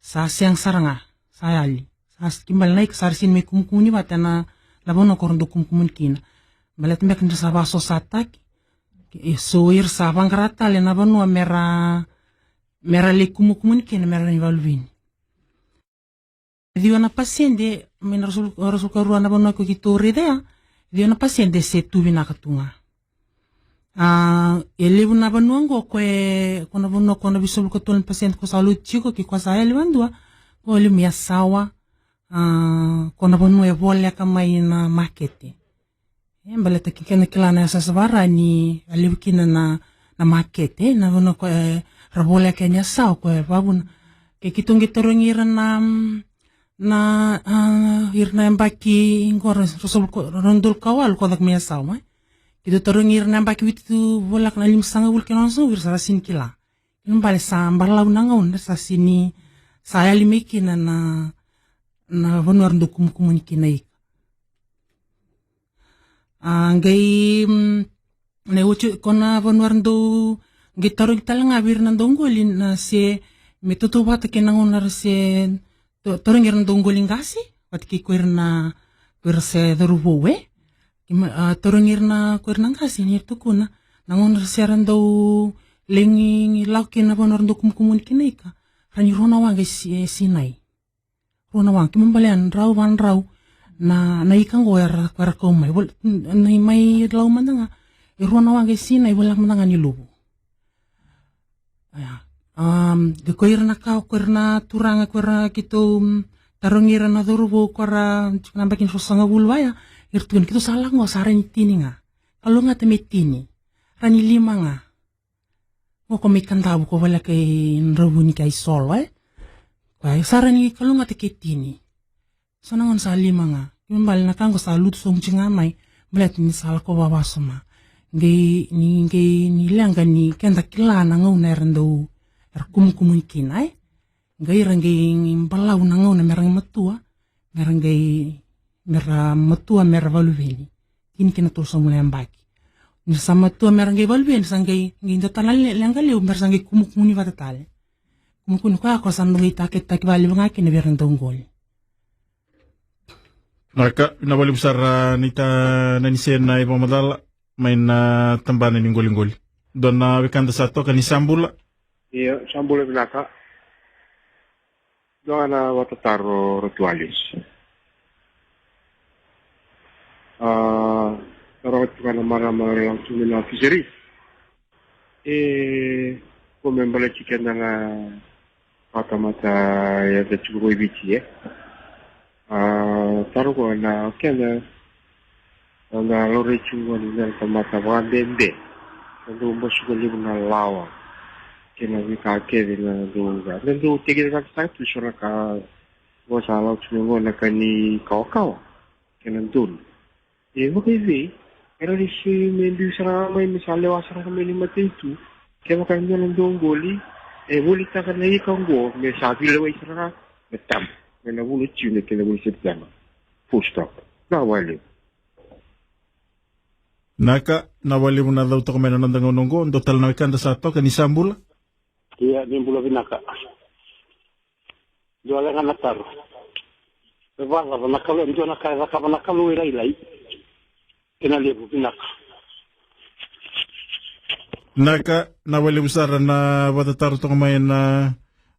sa sega sara ga, sa yali. Sa s-, kena ibalebale na ika sa ra sega ni mai kumukumuni vata na, na vanua ko ra dau kumukumuni kina. Baleta beka ni ra sa vakasosataki. E so ira sa vaqara tale na vanua me ra, me ra lai kumukumuni kina, me ra lai vakaluveni. Ciwa na pasede, mai na ruasagavulu, ruasagavulu ka rua na vanua ko keitou raica ya, ciwa na pasede se tu vinaka tu ga. A, e levu na vanua qo ko e, ko na vanua ko na visovu ko tolu na pasenti ko sa lutu tiko, ke ko sa yali vadua, ko levu me yasawa, a, ko na vanua e voleka mai na makete. E, baleta ke kena kila na yasayasa vara ni a levu kina na, na makete, na vanua ko e, ra voleka ni yasawa ko e vavuna. Ke keitou qai tarogi ira na, mm, na, a, ira na yabaki qo ra, ra sovu ko, ra dolu ka walu ko caka me yasawa, e. Keitou tarogi ira na yabaki vitu voleka na limasagavulu kei na onosagavulu, ira sa ra sini kila. Kena bale sa balavu na gauna, sa sini, sa yali mai kina na, na vanua ra dau kumukumuni kina ika. A, qai, mm, na oti ko na vanua ra dau, qai tarogi tale ga vei ira na dau qoli na se, me tautauvata kei na gauna ra se, to-, tarogi ira na dau qoli qase, vata kei ko ira na, ko ira se cauravou, e. Kei ma-, a, tarogi ira na, ko ira na qase, ni ra tukuna, na gauna ra se ra dau legi lako kina na vanua ra dau kumukumuni kina ika, ra ni rua na waqa e si-, e sinai. Rua na waqa, kei ma bale yani, drau, vadrau, na, na ika qo era, ko era kau mai. Vol-, n-, ni mai lau mada ga, e rua na waqa e sinai, voleka mada ga ni luvu. Ia. Am, de ko ira na ka, ko ira na turaga, ko ira keitou, mm, tarogi ira na cauravou, ko ra, tiko na yabaki ni ruasagavulu vaya, ira tukuna keitou sa lako qo sa rai ni tini ga. Kalougata me tini. Rai ni lima ga. Qo ko mai Kadavu ko voleka i Dravuni kei Solo, e. Ko ya, sa rai ni kalougata ke tini. So na gauna sa lima ga. Kena bale na ka qo sa lutu sobu tiko ga mai. Baleta ni sa lako vavaso ma. Qai, ni, qai, ni leqa ni keda kila na gauna era dau, era kumukumuni kina, e. Qai ira qai balavu na gauna mera qai matua. Mera qai, mera matua, mera valuveni. Tini kei na tolusagavulu na yabaki. Ni sa matua mera qai valuveni, sa qai, qai dua tale na le-, leqa levu, mera sa qai kumukumuni vata tale. Kumukumuni koya ko sa dau qai taketaki vakalevu ga kina vei ira na dau qoli. Vinaka, vinaka vakalevu sara, a, naita, a, Nanise na ivakamacala mai na tabana ni qoliqoli. Dua na wekada sa toka, ni sa bula. Io, sa bula vinaka. Dua na vakatataro, Ratu Alice. A, taro tiko ga na marama era lako tu mai na fisheries. E, ko me baleti keda na vakatamata eda tiko qo i Viti, e. A, taro qo na keda, da laurai tiko qo ni da tamata vakabebe. Da dau basuka levu na lawa kei na veika kece na dau ga. Da dau tekivutaka tu so na ka qo sa lako tu qo na ka ni kawakawa kei na donu. E vakaevei, era ni sui me biu sara ga mai me sa lewa sara ga mai ni matanitu. Kevaka e dua na dau qoli e volitaka na ika qo, me sa veilewai sara ga me tabu mai na vula o Jiune kei na vula o Sepiteba. Full stop. Na wale. Vinaka, vinaka vakalevu na cau toka mai na noda gauna oqo, dua tale na wekada sa toka, ni sa bula. Ia, ni bula vinaka. Dua tale ga na taro. E vakacava na Kalou, dua na ka e cakava na Kalou e lailai. Kena levu, vinaka. Vinaka, vinaka vakalevu sara na vakatataro toka mai ena,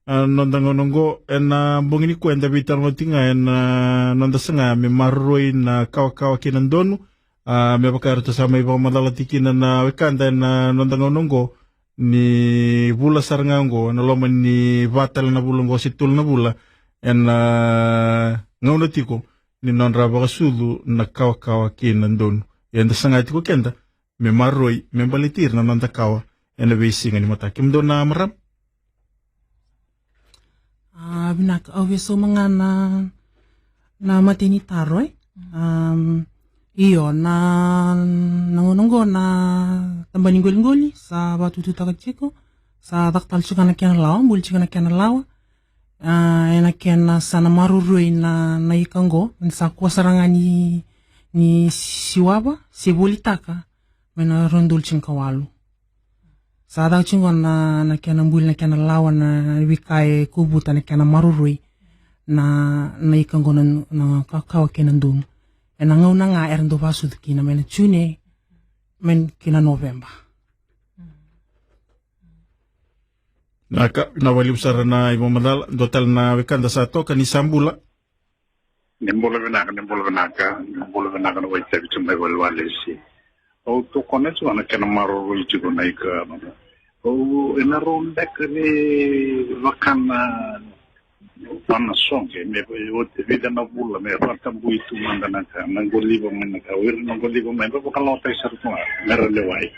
a, noda gauna oqo, ena bogi nikua eda veitalanoataka ga ena noda saga me maroroi na kawakawa kei na donu, a, me vaka eratou sa mai vakamacalataka kina na wekada ena noda gauna oqo, ni vula sara ga oqo, ena loma ni va tale na vula oqo se tolu na vula, ena gauna tiko ni nodra vakasucu na kawakawa kei na donu. Ia eda saga tiko keda me maroroi, me baleti ira na noda kawa ena veisiga ni mataka. Kemudou na marama? A, vinaka, au via sauma ga na, na matai ni taro, e. Am, io, na, na gauna oqo na tabana ni qoliqoli sa vakatututaka tiko, sa caka tale tiko ga na kena lawa, buli tiko ga na kena lawa. A, ena kena sa na maroroi na, na ika oqo, ni sa kua sara ga ni, ni siwava se volitaka mai na rua na udolu tinikawalu. Sa caka tiko qo na, na kena buli, na kena lawa, na veika e kovuta na kena maroroi na, na ika qo na, na kawakawa kei na donu. Ena gauna ga era dau vakasucu kina mai na Jiune mai kina Noveba. Vinaka, vinaka vakalevu sara na ivakamacala. Dua tale na wekada sa toka, ni sa bula. Ni bula vinaka, ni bula vinaka, ni bula vinaka na wai tavi tu mai Walewale se. Au tokona tiko na kena maroroi tiko na ika. Au ena rau beka ni vakana vana soqe me oti vica na vula me vakatabui tu mada na ka na qoliva mai na ka wira na qoliva mai ba vakalotaki sara tu ga me ra lewai.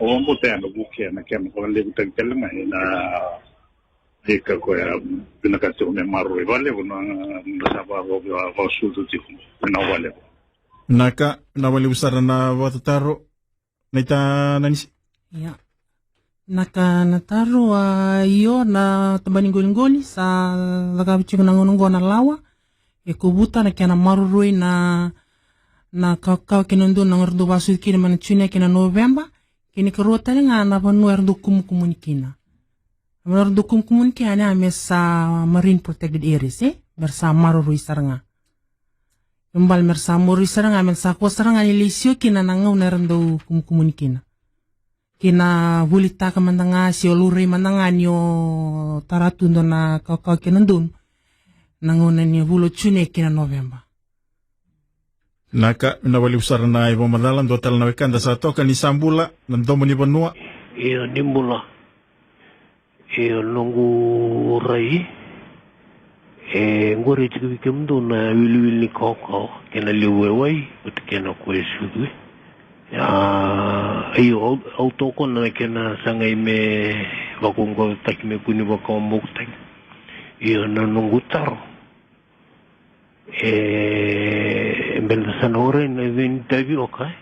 Au vabota ya na vuke na kena vakalevutaki tale mai na ika koya vinaka tiko me maroroi valevu na sa vavasucu tiko. Vinaka valevu. Na ka na valevu sara na vakatataro. Naita Nanisi. Ia. Na ka na taro a io na tabani qoliqoli sa cakava tiko na gauna qo na lawa. E kovuta na kena maroroi na na kawakawa kei na donu na gauna era dau vasucu kina mai na June kei na Noveba. Kei na karua tale ga na vanua era dau kumukumuni kina. Na vanua era dau kumukumuni kina ya me sa marine protected areas e me ra sa maroroi sara ga. Kena ibalebale me ra sa maroroi sara ga me ra sa kua sara ga ni lai sio kina na gauna era dau kumukumuni kina. Kei na volitaka mada ga se o laurai mada ga ni o tara tu dua na kawakawa kei na donu na gauna ni vula o June kei na Noveba. Na ka na valevu sara na ivakamacala dua tale na wekada sa toka ni sa bula na domo ni vanua. Io ni bula. Io noqu rai. E qori e tiko vei kemudou na wiliwili ni kawakawa kei na levu e wai vata kei na koya e sucu e. Ia io au tokona na kena sagai me vakauqawataki me kua ni vakawabokotaki. Io na noqu taro. E beda sa na orai na veni tavioka e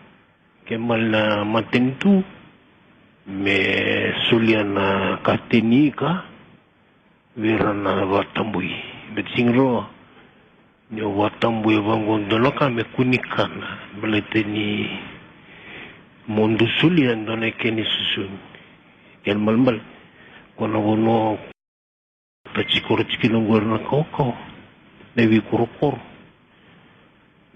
ke mali na matanitu me solia na kateni ika vei ira na vakatabui. Beti sigi rawa ni o vakatabui e vaqo dua na ka me kua ni kana baleta ni mo dou solia dua na kena isosomi. Kena ibalebale ko na vanua ta tiko ra tiko kina oqori na kawakawa na veikorokoro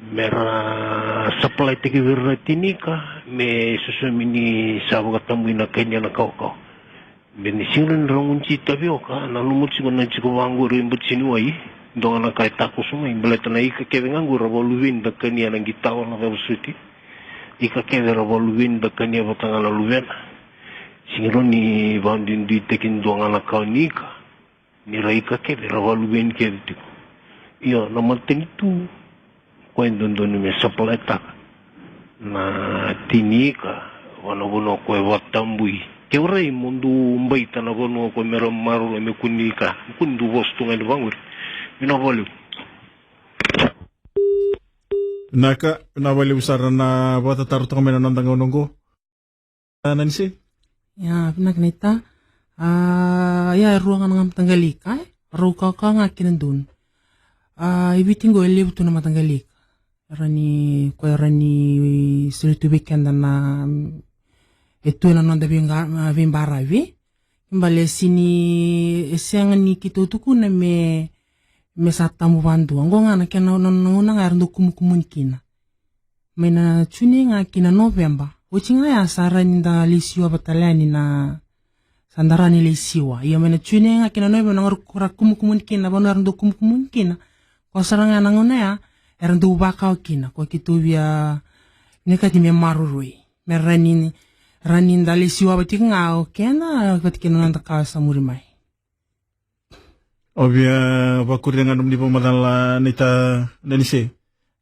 me ra supply taki vei ira na tinika me sosomi ni sa vakatabui na kania na kawakawa. Me ni sega ni ra guci tavioka na nomu tiko na tiko vaqori e bati ni wai. Dua ga na ka e takoso mai baleta na ika kece ga qori ra vakaluveni da kania na qitawa na cava soti. Ika kece ra vakaluveni da kania vata ga na luvena. Sega ni rawa ni vakaduiduitaki dua ga na kawa ni ika ni ra ika kece ra vakaluveni kece tiko. Io na matanitu ko e dodonu me supplytaka na tini ika vana vanua ko e vakatabui. Ke varai mo dou baita na vanua ko me ra maroroi me kua ni ika me kua ni dou vosa tu ga ni vaqori. Vinaka vakalevu. Vinaka, vinaka vakalevu sara na vakatataro toka mai na noda gauna oqo. A, Nanise? Ia, vinaka naita. A, ia, e rua ga na mataqali ika e rau kawakawa ga kei na donu. A, i Viti qo e levu tu na mataqali ika. Era ni, ko era ni soli tu vei keda na, e tu ena noda veiqa-, veibaravi. Bale sini, e sega ni keitou tukuna me, me sa tabu vadua. Oqo ga na kena nona gauna ga era dau kumukumuni kina. Mai na June ga ki na Noveba. Oti ga ya sa rawa ni da lai siwa vata tale yani na, sa da rawa ni lai siwa. Ia mai na June ga ki na Noveba na gauna ra kumukumuni kina, na vanua era dau kumukumuni kina. Ko sara ga na gauna ya era dau vakawa kina. Ko keitou via vinakati me maroroi. Me rawa ni, rawa ni da lai siwa vata tiko ga o keda, vata kei na noda kawa sa muri mai. Au via vakuria ga nomuni vakamacala naita Nanise.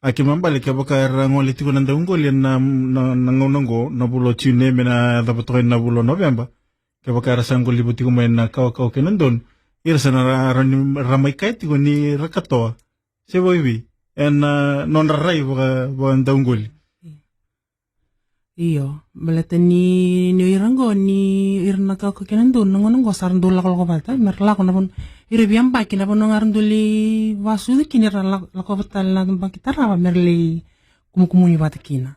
A kena ibalebale kevaka era gole tiko na dauqoli ena, na, na gauna oqo, na vula o June me na yacova toka na vula o Noveba. Kevaka era sa qoliva tiko mai na kawakawa kei na donu. Ira sa na ra, ra, ra mai kaya tiko ni ra katoa. Se vakaevei. Ena, a, nodra rai vaka, vakadauqoli. Io, baleta ni, ni o ira qo, ni ira na kawakawa kei na donu, na gauna qo sa ra dau lakolako vata, me ra lako na vanua, ira via yabaki na vanua ga ra dau lai vasucu kina, ira lako, lako vata tale na yabaki tarava, me ra lai kumukumuni vata kina.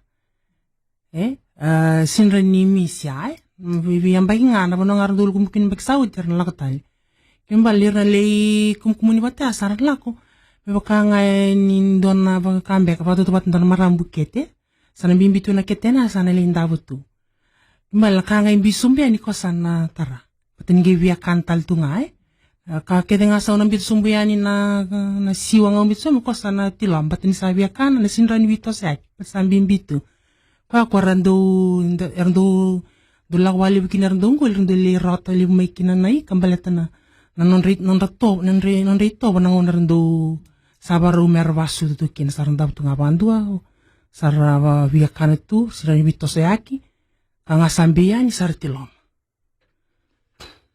E, a, sini rawa ni misi ya, e, vei, vei yabaki ga, na vanua ga ra dau lai kumukumuni yabaki sa oti, ira na lako tale. Kena ibalebale ira na lai kumukumuni vata ya sa ra lako, me vaka ga ni dua na vaka beka, vakatautauvata dua na marama bukete, sa na bibi tu na ketena, sa na lai davo tu. Bale na ka ga e biu sobu yani ko sa na tara. Vata ni qai via kana tale tu ga, e. Ka kece ga sa na biu sobu yani na, na siwa ga biu sobu ko sa na tilo, vata ni sa via kana, na sini rawa ni via toso yaki, vata sa bibi tu. Koya ko ra dau, da, era dau, dau lako wale kina era dau qoli, era dau lai rota levu mai kina na ika baleta na, na nodra, nodra to, nodra, nodra itovo na gauna era dau sa varau me ra vasucu tu kina, sa ra dau tu ga vadua, sa ra va, via kana tu, sa ra vitosoyaki, ka ga sa bia ni sa ra tiloma.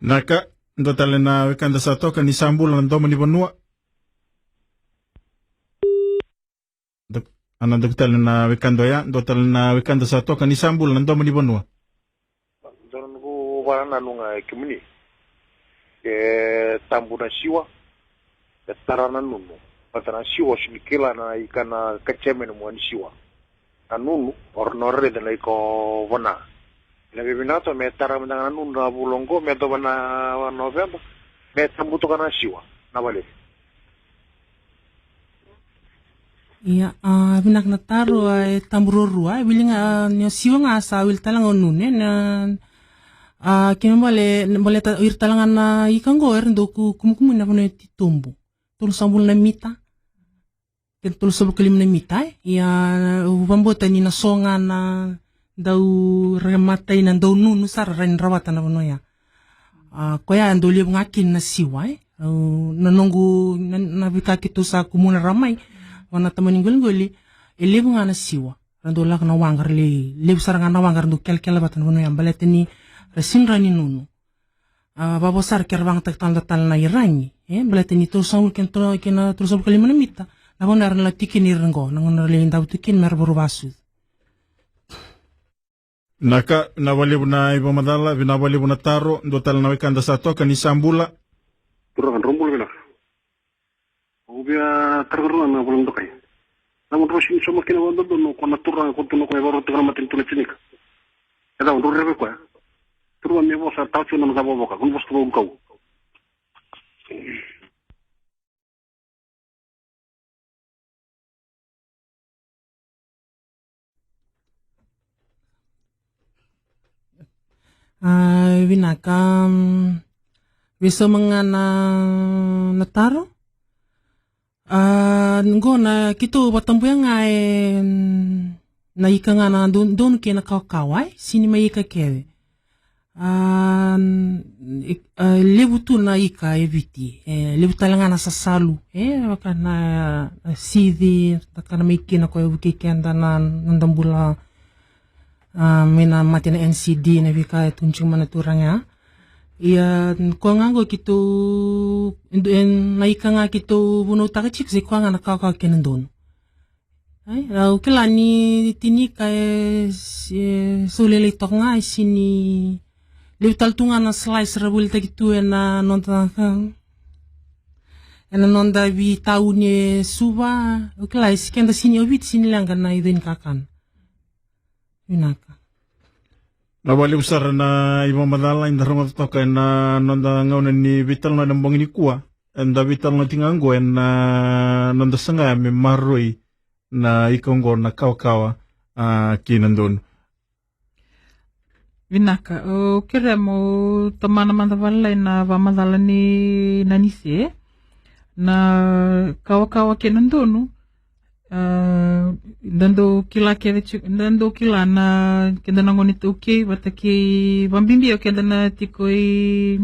Na ka, dua tale na wekada sa toka ni sa bula na domo ni vanua. Dok-, ana dok tale na wekada oya, dua tale na wekada sa toka ni sa bula na domo ni vanua. Dua na noqu vakanananu ga e kemuni. E tabu na siwa, e tara na nunu. Vata na siwa, sini kila na ika na katiamena mua ni siwa. Na nunu, o ra na raica na ika o vana. Na veivinaka me tara mada ga na nunu na vula oqo, me yacova na Noveba, me tabu toka na siwa, na vale. Ia, a, vinaka na taro, a, e tabu ruarua, e wili ga, a, ni o siwa ga sa wili tale ga o nunu, e, na, a, kena bale, bale ta, ira tale ga na ika oqo, era dau ku, kumukumuni na vanua e titobu. Tolusagavulu na mita. Kei na tolusagavulu ka lima na mita, e. Ia, au vakabauta ni na so ga na dau rematai na dau nunu sara, ra ni rawata na vanua ya. A, koya e dau levu ga kina na siwa, e. Au, na noqu, na, na veika keitou sa kumuna rawa mai, vua na tamani qoliqoli, e levu ga na siwa. Ra dau lako na waqa, ra lai, levu sara ga na waqa, ra dau kelekele vata na vanua ya, baleta ni ra sini rawa ni nunu. A, vavo sara ke ra vagataki tale na tale na iragi, e, baleta ni tolusagavulu kei na tolu, kei na tolusagavulu ka lima na mita, na vanua era na tiko kina ira qo, na gauna ra lai davo tu kina me ra vakarau vasucu. Na ka, na vakalevu na ivakamacala, vinaka vakalevu na taro, dua tale na wekada sa toka ni sa bula. Turaga, drau bula vinaka. Au via taroga na vula dokai. Na mo drau sini sauma kina vakadodonu ko na turaga ko tukuna ko e vakarau tiko na matanitu na Tinika. E cava drau rerevaki koya? Turaga, me vosa, tawa tiko na noda vovoka, ko na vosa tu vakaukau. A, vinaka, mm, veisauma ga na, na taro. A, qo na keitou vakatabuya ga e, mm, na ika ga na don-, donu kei na kawakawa, e, sini mai ika kece. A, n-, i-, a, levu tu na ika e Viti, e, levu tale ga na sasalu, e, vaka na, na sici, na ka na mai kina ko e vukei keda na, na noda bula, a, mai na mate na N C D, na veika e tukuni tiko mai na turaga ya. Ia, n-, koya ga qo keitou, e, na ika ga keitou vunautaka tiko, se koya ga na kawakawa kei na donu. Ai, au kila ni Tinika e, e, so lailai toka ga, e sini levu tale tu ga na slice ra volitaki tu ena noda, ena noda veitauni e Suva. Au kila e si keda sini o Viti sini leqa na ica ni kakana. Vinaka. Na vakalevu sara na ivakamacala eda rogoca toka ena noda gauna ni veitalanoa ena bogi nikua. Eda veitalanoa tiko ga qo ena noda saga me maroroi na ika oqo na kawakawa, a, kei na donu. Vinaka, au kerea mo tomana mada vakalailai na vakamacala nei Nanise. Na kawakawa kei na donu, a, da dau kila kece tiko, da dau kila na keda na gone iTaukei vata kei, vakabibi o keda na tiko i,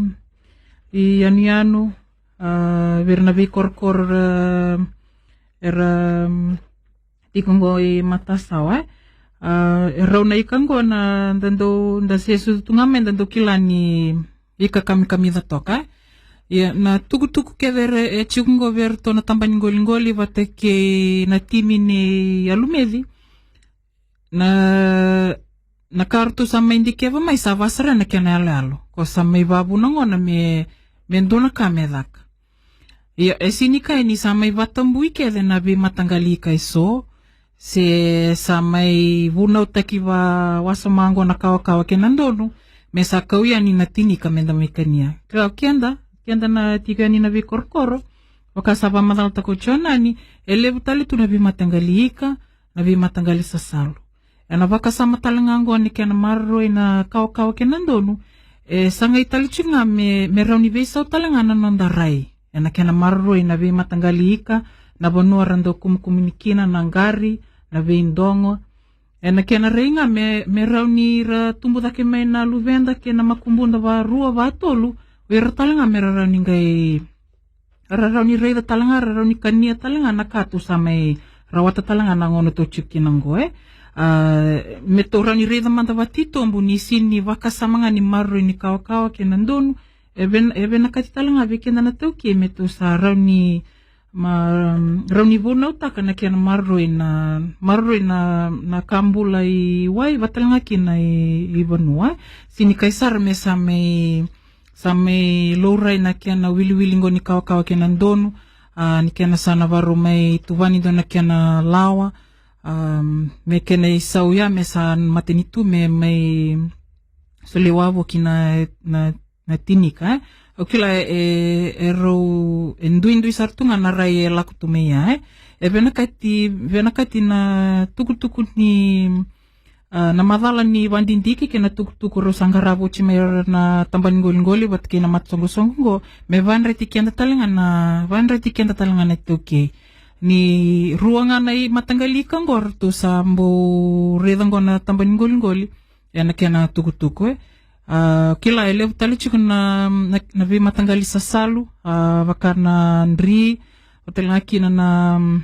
i yanuyanu, a, vei ira na veikorokoro, a, era, mm, tiko qo i matasawa, e. A, e rau na ika qo na da dau, da se sucu tu ga mai da dau kila ni ika kamikamica toka, e. Ia, na tukutuku kece era, e tiko qo vei iratou na tabana ni qoliqoli vata kei na timi ni Alumeci. Na, na ka ratou sa mai dikeva mai sa vakasara na kena yaloyalo. Ko sa mai vavuna gona me, me dua na ka me caka. Ia, e sini kaya ni sa mai vatabui kece na veimataqali ika eso, se sa mai vunautaki vakawasoma qo na kawakawa kei na donu, me sa kau yani na Tinika me da mai kania. Kila o keda, keda na tiko yani na veikorokoro, vaka sa vakamacalataka o Jonani, e levu tale tu na veimataqali ika, na veimataqali sasalu. Ena vakasama tale ga qo ni kena maroroi na kawakawa kei na donu, e sagai tale tiko ga me, me rawa ni veisau tale ga na noda rai. Ena kena maroroi na veimataqali ika, na vanua ra dau kumukumuni kina, na qari, na veidogo. Ena kena rai ga me, me rawa ni ra tubu cake mai na luveda kei na makubuda varua, vatolu, o ira tale ga me ra rawa ni qai, ra rawa ni raica tale ga, ra rawa ni kania tale ga na ka tou sa mai rawata tale ga na gauna tou tiko kina qo, e. A, me tou rawa ni raica mada vatitobu ni sega ni vakasama ga ni maroroi ni kawakawa kei na donu, e ven-, e vinakati tale ga vei keda na taukei me tou sa rawa ni ma, rawa ni vunautaka na kena maroroi na, maroroi na, na ka bula i wai, vata tale ga kina i, i vanua. Sega ni kai sara me sa mai, sa mai laurai na kena wiliwili qo ni kawakawa kei na donu, a, ni kena sa na varau mai tuvani dua na kena lawa, a, me kena isau ya me sa matanitu me mai solia wavoki na, na na tinika, e. Au kila e, e rau, e duidui sara tu ga na rai e lako tu mai ya, e. E vinakati, vinakati na tukutuku ni, a, na macala ni vadidike kei na tukutuku rau sa qarava oti mai ira na tabana ni qoliqoli vata kei na matasoqosoqo qo, me vayadrati keda tale ga na, vayadrati keda tale ga na taukei. Ni rua ga na imataqali ika qo ratou sa bau raica qo na tabana ni qoliqoli, ena kena tukutuku, e. A, kila e levu tale tiko na, na, na veimataqali sasalu, a, vaka na dri, vata tale ga kina na, na,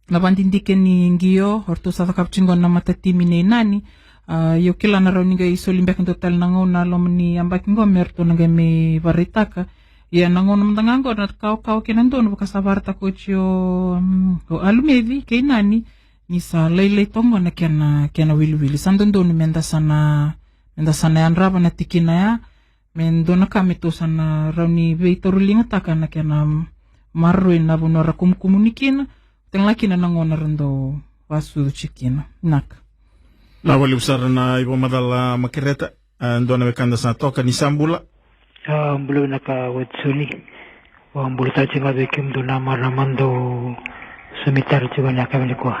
na vadidike ni qio, o ratou sa cakava tiko na matatimi nei Nani. A, io kila na rawa ni qai soli beka dua tale na gauna na loma ni yabaki qo me ratou na qai mai varaitaka. Ia na gauna mada ga qo na kawakawa kei na donu vaka sa varaitaka oti o, mm, o Alumeci kei Nani, ni sa lailai toka qo na kena, kena wiliwili. Sa dodonu me da sa na, me da sa na yadrava na tikina ya, me dua na ka me tou sa na rawa ni veitauriligataka na kena maroroi na vanua ra kumukumuni kina, vata tale ga kina na gauna ra dau vasucu tiko kina. Vinaka. Vinaka vakalevu sara na ivakamacala Makereta. A, dua na wekada sa toka, ni sa bula. A, bula vinaka Watisoni. Au bula tale tiko ga vei kemudou na marama dou somitari tiko ena yakavi nikua.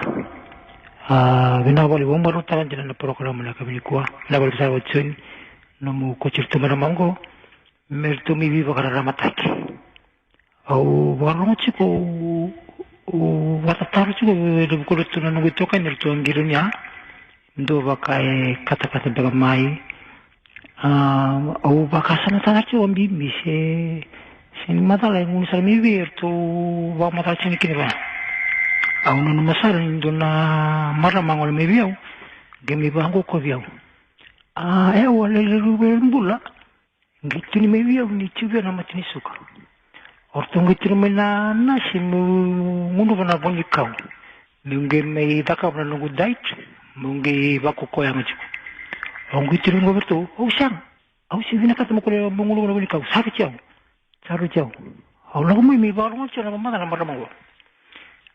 A, vinaka vakalevu, au marautaka dina na porokaramu ena yakavi nikua. Vinaka vakalevu sara Watisoni. Nomu kauti ira tu mai na maqo me ratou mai veivakararamataki. Au vakarorogo tiko, au, au vakatataro tiko, e, e, e, vakarautaka tu na noqu itokani, eratou a qiri ni a dua vaka e katakata beka mai. A, au vakasamataka tiko bibi se, se ni macala e gunu sara mai vei eratou vakamacala tiko kina vei au. Au nanuma sara ni dua na marama a gole mai vei au, qai mai vakaoqo vei au. A, e, au a lelevu e bula. Qai tukuni mai vei au ni tiko vei au na mata ni suka. O ratou qai tukuna mai na nasi meu gunuva na vo ni kau, meu qai mai cakava na noqu diet, meu qai vakakoya ga tiko. Au qai tukuna qo vei ratou, au sega, au sega ni vinakata meu kua meu gunuva na vo ni kau, sa rauti au, sa rauti au. Au lako mai meu vakarogoca tiko na vamacala na marama qo.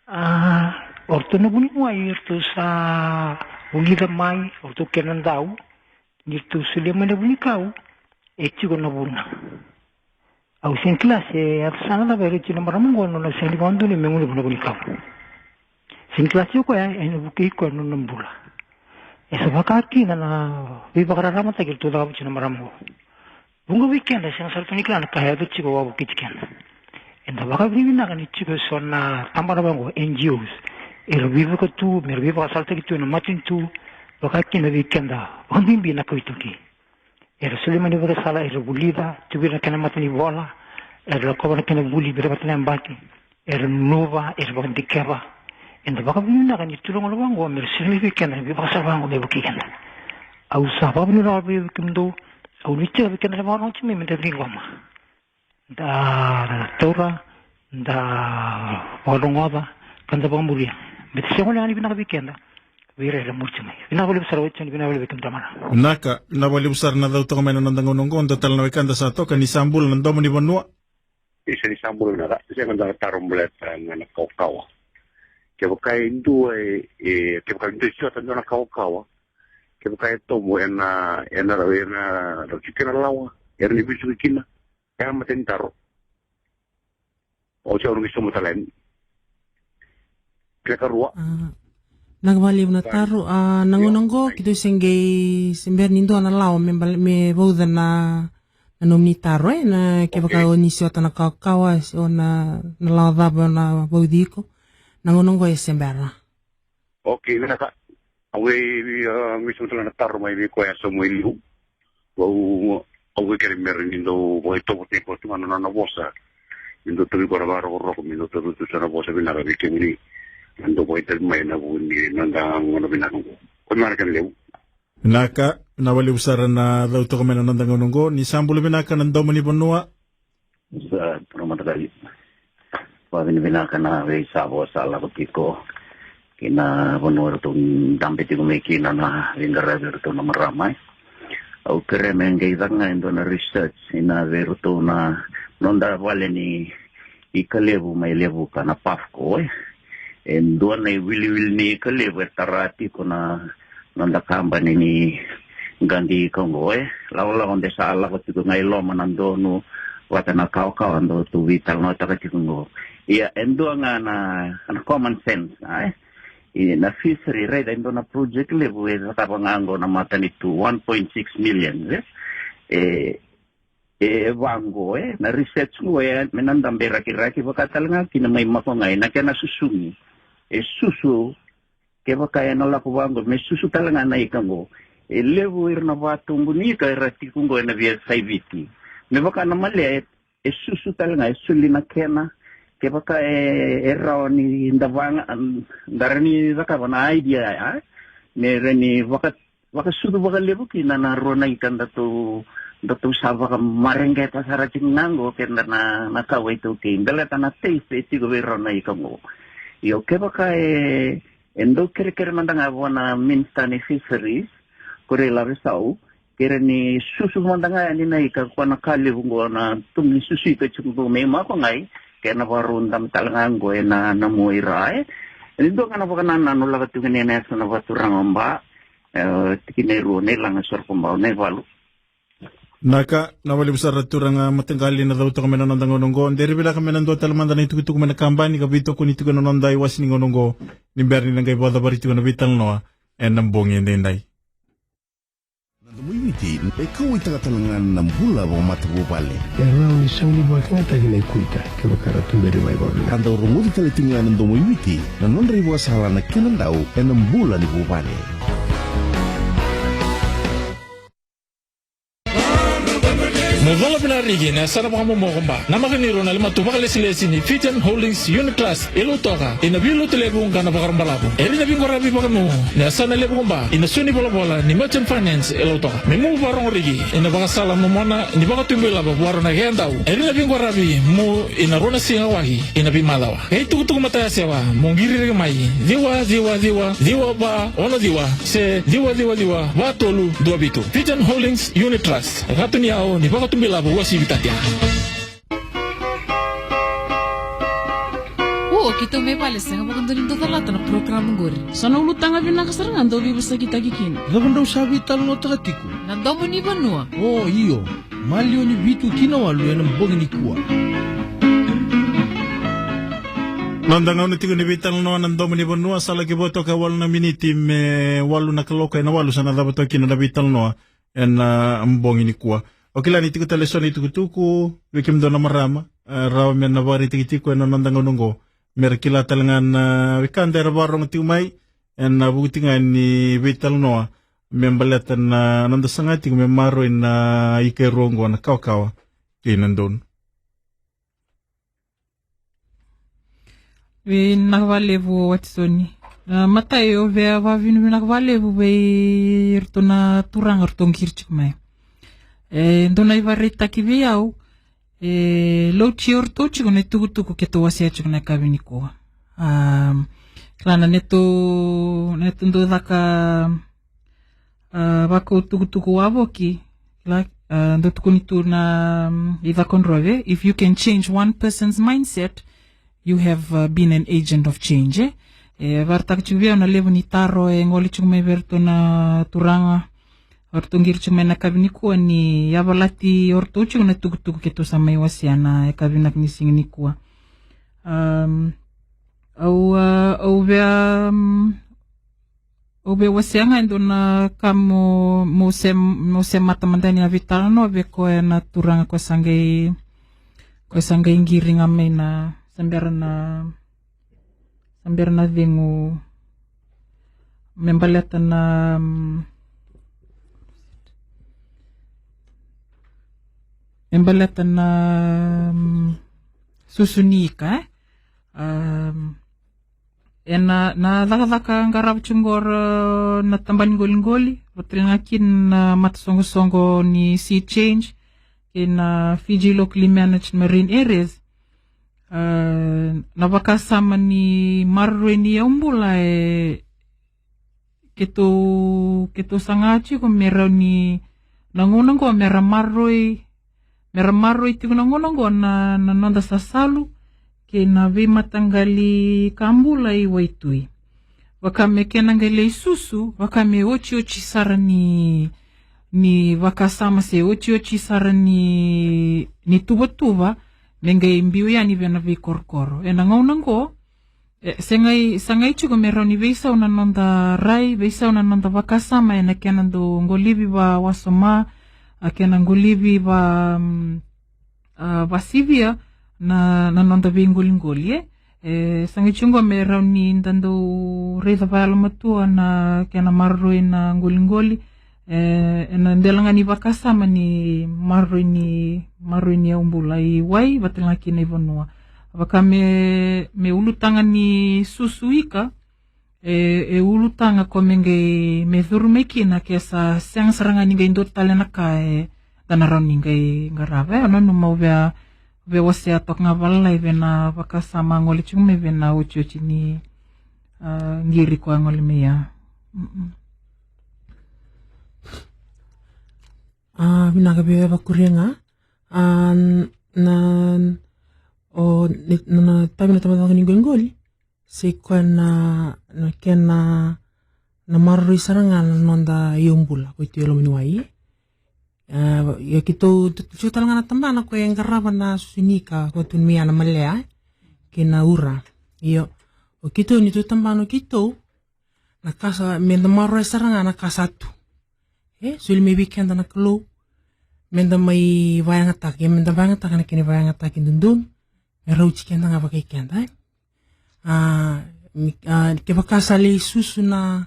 A, o ratou na vuniwai, o ratou sa vulica mai, o ratou kena dau, ni ratou solia mai na vunikau, e tiko na vuna. Au sega ni kila se a yasana cava e raici na marama qo, nona sega ni vakadonui me gunuva na vunikau. Sega ni kila se o koya ena vukei koya na nona bula. E sa vaka kina na veivakararamataki eratou cakava tiko na marama qo. Vuqa vei keda sega sara tu ni kila na ka e yaco tiko wavokiti keda. Eda vakavinavinaka ni tiko eso na tabana vaqo, N G Os, era veivakatu, me ra veivakasalataki tu ena matanitu, vaka kina vei keda vakabibi na kawa iTaukei. Era solia mai na ivakasala, era vulica, tiko vei ira na kena mata ni vola, era lakova na kena vuli vei ira vata na yabaki, era nunuva, era vakadikeva. Eda vakavinavinaka ni tu na gauna vaqo me ra solia mai vei keda na veivakasala vaqo me vukei keda. Au sa vakavinavinaka vei kemudou, au nuitaka vei keda na vakarogoci mai me da ciqoma. Da taura, da vakarogoca, ka da vakamuria. Me da sega wale ga ni vinaka vei keda, vei ira era muri tiko mai. Vinaka vakalevu sara Watisoni, vinaka vakalevu vei kemudou na marama. Vinaka, vinaka vakalevu sara na cau toka mai na noda gauna oqo, dua tale na wekada sa toka, ni sa bula na domo ni vanua. Isa, ni sa bula vinaka, sega, da taro baleta na kawakawa. Kevaka e dua e, e, kevaka e dua e siota dua na kawakawa, kevaka e tomo ena, ena, ena rauti kina lawa, era ni vesuki kina, e a mata ni taro. O se au na qai sauma tale yani. Kena karua. A, vinaka vakalevu na taro. A, na gauna oqo keitou se qai, se bera ni dua na lawa me bale, me vauca na, na nomuni taro, e, na kevaka o ni siota na kawakawa, se o na, na lawa cava o na vauci iko. Na gauna oqo e se bera. Okei, vinaka. Au e, a, me sema tale na taro mai vei koya e sauma i liu. Au, au e kere me rawa ni dau vakaitovo tiko tu ga na nona vosa. Me dau tavi koya na vakarokoroko, me dau tavi tu sa na vosa vinaka vei kemuni. Me dau vakaitavi mai na vu ni noda gauna vinaka oqo. Ko vinaka kena levu. Vinaka, vinaka vakalevu sara na cau toka mai na noda gauna oqo. Ni sa bula vinaka na domo ni vanua. Sa, turaga mataqali. Vakavinavinaka na veisavo sa lako tiko ki na vanua eratou dabe tiko mai kina na veiqaravi eratou na marama, e. Au kerea me qai caka ga e dua na research ina vei iratou na noda vale ni ika levu mai Levuka na PAFCO, e. E dua na iwiliwili ni ika levu e tara tiko na noda kabani ni qaqi ika oqo, e. Lakolako de sa lako tiko ga i loma na donu vata na kawakawa dou tu veitalanoataka tiko oqo. Ia, e dua ga na, na common sense, a, e. Ia na fishery, raica e dua na project levu e cakava ga oqo na matanitu, one point six million, e. E, e vaqo, e, na research qo, e, me na dabe rakiraki vaka tale ga kina mai Makogai na kena susugi. E susu, kevaka e na lako vaqo me susu tale ga na ika qo. E levu ira na vatubu ni ika era tiko qo e na veiyasai Viti. Me vaka na malea, e, e susu tale ga, e soli na kena. Kevaka e, e rawa ni da vaga, da rawa ni cakava na idea, a, me rawa ni vaka vakasucu vakalevu kina na rua na ika datou, datou sa vakamareqeta sara tiko ga qo keda na, na kawa iTaukei. Baleta na taste e tiko vei rau na ika qo. Io, kevaka e, e dau kerekere mada ga vua na Minister ni Fisheries, ko Ray Lavesau, kere ni susu mada ga yani na ika, ko na ka levu qo na tubu ni susu ika tiko qo mai Makogai, kei na vakarau dabe tale ga qo e na, na mua i ra, e. Ni dua ga na vakanananu lako tiko ni na yasa na vaturaga o Ba, E, tikina e rua, Nailaga, Sorokobau, Naivalu. Vinaka, vinaka vakalevu sara turaga mataqali na cau toka mai na noda gauna oqo. De ri vinaka me na dua tale mada na itukutuku mai na kabani ka veitokoni tiko na noda iwase ni gauna oqo. Ni bera ni na qai vakacavari tiko na veitalanoa e na bogi edaidai. Na Domoiviti e kauwaitaka tale ga na bula vakamatavuvale. E rawa ni saunivakinataki na ikuita kevaka ra tuberi mai vakavinaka. Ka dau rogoci tale tiko ga na Domoiviti na nodra ivakasala na kena dau e na bula ni vuvale. Mo cola vinaka riki na yasana vakamomoko Ba, namaka ni rua na lematua vakalesilesi ni Fijian Holdings Unit Trust e Lautoka, e na veilotu levu ka na vakarobalavu. E ri na veiqaravi vakamu na yasana levu ko Ba e na sua ni volavola ni Merchant Finance e Lautoka. Me mu vakarogo riki e na vakasala momona ni vakatubu ilavo vua rau na kena dau. E ri na veiqaravi mu e na rua na siga waki e na veimacawa. Kei tukutuku matayasewa mo qiri riki mai, ciwa, ciwa, ciwa, ciwa, va, ono, ciwa, se ciwa, ciwa, ciwa, va, tolu, dua, vitu. Fijian Holdings Unit Trust. E katu ni yau ni vakatubu ilavo uasivi tatia. O, keitou mai vale sega vakadua ni dau calata na program qori. Sa na ulutaga vinaka sara ga dau veivosakitaki kina. Cava drau sa veitalanoataka tiko? Na Domo ni Vanua. O, io. Maliwa ni vitu ki na walu e na bogi nikua. Noda gauna tiko ni veitalanoa na Domo ni Vanua, sa laki vo toka e walu na miniti me walu na kaloko, e na walu sa na cava toka kina na veitalanoa e na bogi nikua. O kila ni tiko tale e so na itukutuku vei kemudou na marama, e, rawa me na vakaraitaki tiko e na noda gauna oqo. Me ra kila tale ga na wekada era vakarogo tiko mai e na vuku tiko ga ni veitalanoa me baleta na noda saga tiko me maroroi na ika e rua oqo, na kawakawa kei na donu. Vinaka vakalevu Watisoni. Na matai, o via vakavinavinaka vakalevu vei iratou na turaga ratou qiri tiko mai. E dua na ivakaraitaki vei au, e lauti o ratou tiko na itukutuku keitou wasea tiko na yakavi nikua. A, kila na neitou, neitou dau caka, a, vakau tukutuku wavoki, kila, a, dau tukuni tu na, mm, i Cakaudrove, if you can change one person's mindset, you have, uh, been an agent of change, e. E vakaraitaka tiko vei au na levu ni taro e gole tiko mai vei iratou na turaga, o ratou qiri tiko mai na yakavi nikua ni yavalati o ratou tiko na tukutuku keitou sa mai wasea na yakavi vinaka ni siga nikua. Um, au, uh, au via, um, au via wasea ga e dua na ka mo, mo se, mo semata mada yani na veitalanoa vei koya na turaga koya sa qai, koya sa qai qiri ga mai na, sa bera na, sa bera na cegu. Me baleta na, mm, me baleta na, mm, susu ni ika, e? Um, e na, na cakacaka qarava tiko qo na tabana ni qoliqoli, vata tale ga kina na matasoqosoqo ni Sea Change kei na Fiji Locally Managed Marine Areas. Uh, na vakasama ni maroroi ni yaubula e keitou, keitou saga tiko me rawa ni na gauna qo me ra maroroi, me ra maroroi tiko na gauna qo na, na noda sasalu kei na veimataqali ka bula i waitui. Vaka me kena qai lai susu, vaka me otioti sara ni, ni vakasama se otioti sara ni, ni tuvatuva, me qai biu yani vei na veikorokoro. E na gauna qo, e, sa qai, sa qai tiko me rawa ni veisau na noda rai, veisau na noda vakasama, e na kena dau qolivi va wasoma, a kena qolivi va, mm, a, vasivia na, na noda veiqoliqoli, e. E, sa qai tiko qo me rawa ni da dau raica vayalomatua na kena maroroi na qoliqoli, e, e na dela ga ni vakasama ni maroroi ni, maroroi ni yaubula i wai, vata tale ga kina i vanua. Vaka me, me ulutaga ni susu ika, e, e ulutaga ko me qai, me curu mai kina ke sa sega sara ga ni qai dua tale na ka e da na rawa ni qai qarava. E, au nanuma au via, via wasea toka ga valalai vei na vakasama a gole tiko mai vei na otioti ni, a, qiri ko a gole mai ya. Mm-mm. A, vinaka vei au e vakuria ga. A, n-, na, o, ni, na, na tavi na tamata ni qoliqoli. Se koya na, na kena, na maroroi sara ga na noda yaubula, ko i tu e loma ni wai. A, ia keitou, tu, tu tale ga na tabana ko e qarava na susu ni ika, ko tu mai ya na malea, e. Kei na ura. Io, o keitou ni tu tabana o keitou, na ka sa, me da maroroya sara ga na ka sa tu. E, soli mai vei keda na Kalou, me da mai vayagataka, ia me da vayagataka na kena vayagataki dodonu, me rauti keda ga vakai keda, e. A, ni, a, kevaka sa lai susu na,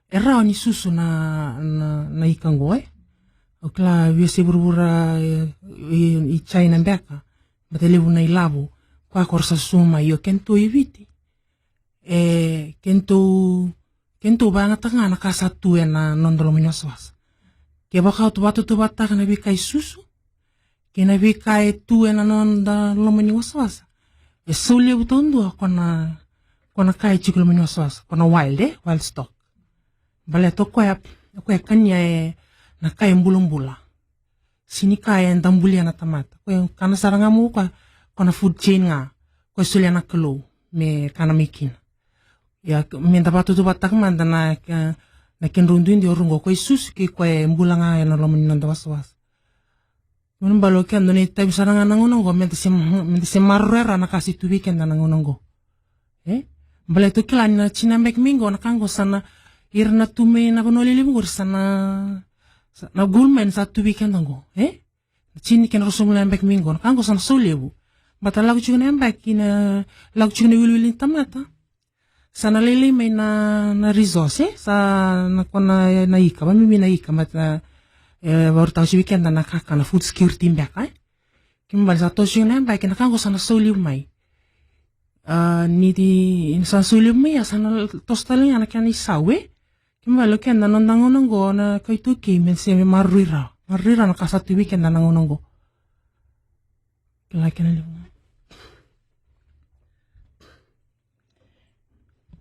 e rawa ni susu na, na, na ika qo, e. Au kila via se vuravura, e, i, i China beka, baleta levu na ilavo, koya ko ra sa susu mai, io keitou i Viti. E, keitou, keitou vayagataka ga na ka sa tu e na noda loma ni wasawasa. Kevaka o tu vatutuvata na veika e susu, kei na veika e tu e na noda loma ni wasawasa, e sau levu taudua ko na, ko na ka e tiko loma ni wasawasa, ko na wild, e, wild stock. Baleta o koya, o koya e kania e na ka e bulabula. Sega ni ka eda bulia na tamata. Koya e kana sara ga mai o koya, ko na food chain ga. Koya e solia na Kalou me kana mai kina. Ia, me da vatutuvata mada na, na kedrau duidui o rau qo, koya e susu kei koya e bula ga e na loma ni noda wasawasa. Kena ibalebale o keda na itavi sara ga na gauna qo, me da se, me da se maroroya na ka se tu vei keda na gauna qo. E? Baleta o kila ni na tini na yabaki mai qo, na ka qo sa na, ira na tu mai na vanua lelevu qori sa na, sa na qul mai na sa tu vei keda qo. E? Na tini kei na ruasagavulu na yabaki mai qo, na ka qo sa na sau levu. Baleta lako tiko na yabaki na, lako tiko na iwiliwili ni tamata. Sa na lailai mai na, na resource, e? Sa na ko na, na ika, vakabibi na ika, baleta, e, vakarautaka tiko vei keda na kakana, food security beka, e? Kena ibalebale sa toso tiko na yabaki, na ka qo sa na sau levu mai. A, ni ti, sa na sau levu mai, a sa na toso tale ga na kena isau, e? Kena ibalebale o keda na noda gauna qo na kai tu kei me se maroroi rawa. Maroroi rawa na ka sa tu vei keda na gauna qo. Kila kena levu ga.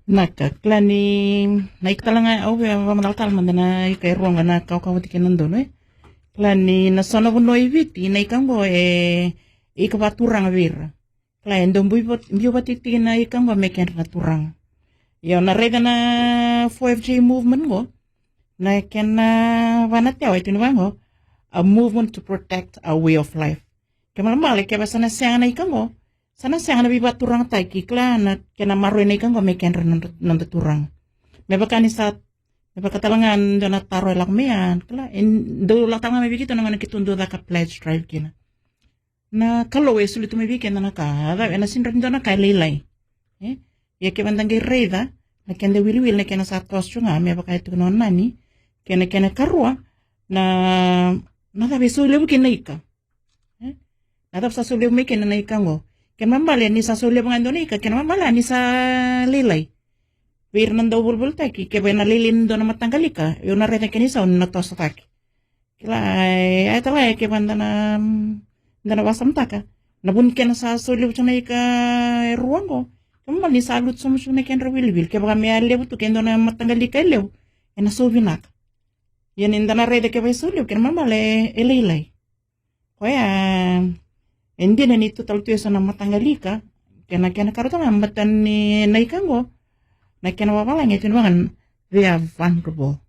Na ka, kila ni, na ika tale ga, au via vakamacala tale mada na ika e rua qo na kawakawa vata kei na donu, e. Kila ni na so na vanua i Viti, na ika qo e, ika vakaturaga vei ira. Kila e dau biu vat-, biu vata tiko na ika qo me kedra na turaga. Io, na raica na four F J movement qo, na kena vanatewa e tu ni vaqo, a movement to protect our way of life. Kena ibalebale kevaka sa na sega na ika qo, sa na sega na veivakaturagataki, kila na kena maroroi na ika qo me kedra na noda, noda turaga. Me vaka ni sa, me vaka tale ga dua na taro e lako mai ya, kila, e dau lako tale ga mai vei keitou na gauna keitou dau caka pledge drive kina. Na Kalou e soli tu mai vei keda na ka, a cava, ena sega ni dua na ka e lailai. E? Ia kevaka da qai raica, Na keda wiliwili na kena sa toso tu ga me vaka e tukuna o Nani. Kena, kena karua, na, na cava e sau levu kina na ika. E? Na cava sa sau levu mai kina na ika qo. Kena ibalebale ni sa sau levu ga e dua na ika, kena ibalebale ni sa lailai. Vei ira na dau volivolitaki, kevaka e na lailai e dua na mataqali ika, au na raica kena isau ni na tosotaki. Kila, e, e tale ga kevaka da na, da na vakasamataka. Na vu ni kena sa sau levu tu na ika e rua qo. Kena ibalebale ni sa lutu sobu tu na kedra wiliwili. Kevaka me a levu tu ke dua na mataqali ika e levu, e na sau vinaka. Ia ni da na raica kevaka e sau levu, kena ibalebale e lailai. Koya, e dina ni tu tale tu e so na mataqali ika, kena, kena karua tale ga baleta ni na ika qo, na kena vavalagi e tukuna vaqo, they are vulnerable.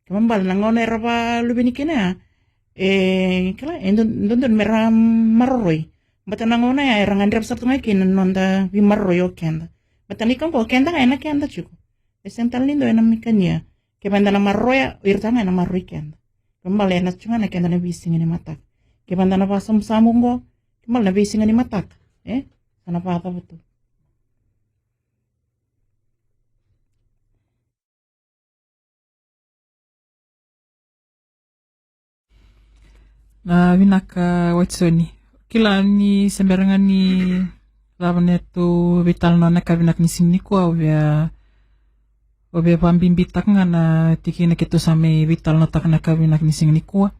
Kena ibalebale na gauna era vakaluveni kina ya, e, kila, e do-, dodonu me ra maroroi. Baleta na gauna ya era gadreva sara tu ga kina na noda veimaroroi o keda. Baleta na ika qo o keda ga e na keda tiko. E sega tale ni dua e na mai kania. Kevaka eda na maroroya, o ira tale ga e na maroroi keda. Kena ibalebale e na tu ga na keda na veisiga ni mataka. Kevaka eda na vakasamusamu qo, kena ibalebale na veisiga ni mataka. E? Sa na vakacava tu. Na vinaka Watisoni. Kila ni se bera ga ni cava na tou veitalanoa na ka vinaka ni siga nikua, au via, au via vakabibitaka ga na tikina keitou sa mai veitalanoataka na ka vinaka ni siga nikua.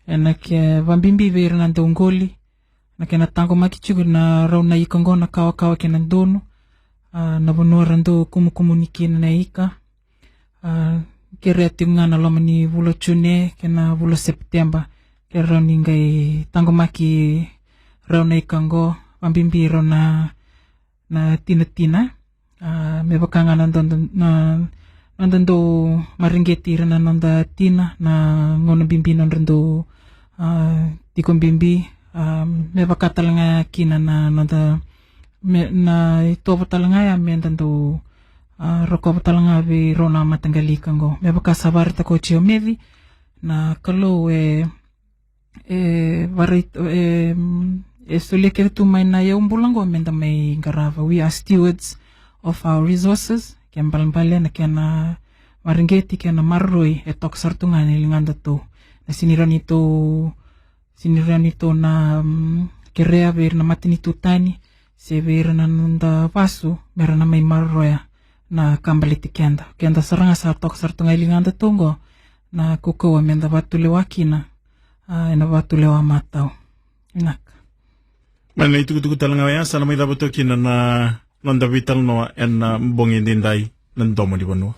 E na ke vakabibi vei ira na dau qoli, na kena taqomaki tiko na rau na ika qo na kawakawa kei na donu. A, na vanua ra dau kumukumuni kina na ika. A, kerea tiko ga na loma ni vula June kei na vula Sepiteba, ke rau ni qai taqomaki rau na ika qo, vakabibi rau na, na tinatina. A, me vaka ga na noda, na, noda dau mareqeti ira na noda tina, na gauna bibi nodra dau, a, tiko bibi. A, me vaka tale ga kina na noda, me, na itovo tale ga ya me da dau, a, rokova tale ga vei rau na mataqali ika qo. Me vaka sa vakaraitaka oti o Meci, na Kalou e, e varai-, e, e solia kece tu mai na iyaubula qo me da mai qarava. We are stewards of our resources. Kena ibalebale na kena mareqeti kei na maroroi e toka sara tu ga e na ligadatou. Na sega ni rawa ni tou, sega ni rawa ni tou na, mm, kerea vei ira na matanitu tani se vei ira na noda vasu me ra na mai maroroya na ka baleti keda. Keda sara ga sa toka sara tu ga e ligadatou qo, na kaukauwa me da vakatulewa kina, a, e na vakatulewa matau. Vinaka. Mai na itukutuku tale ga oya, sa na mai cava toka kina na noda veitalanoa e na, a, bogi edaidai, na Domo ni Vanua.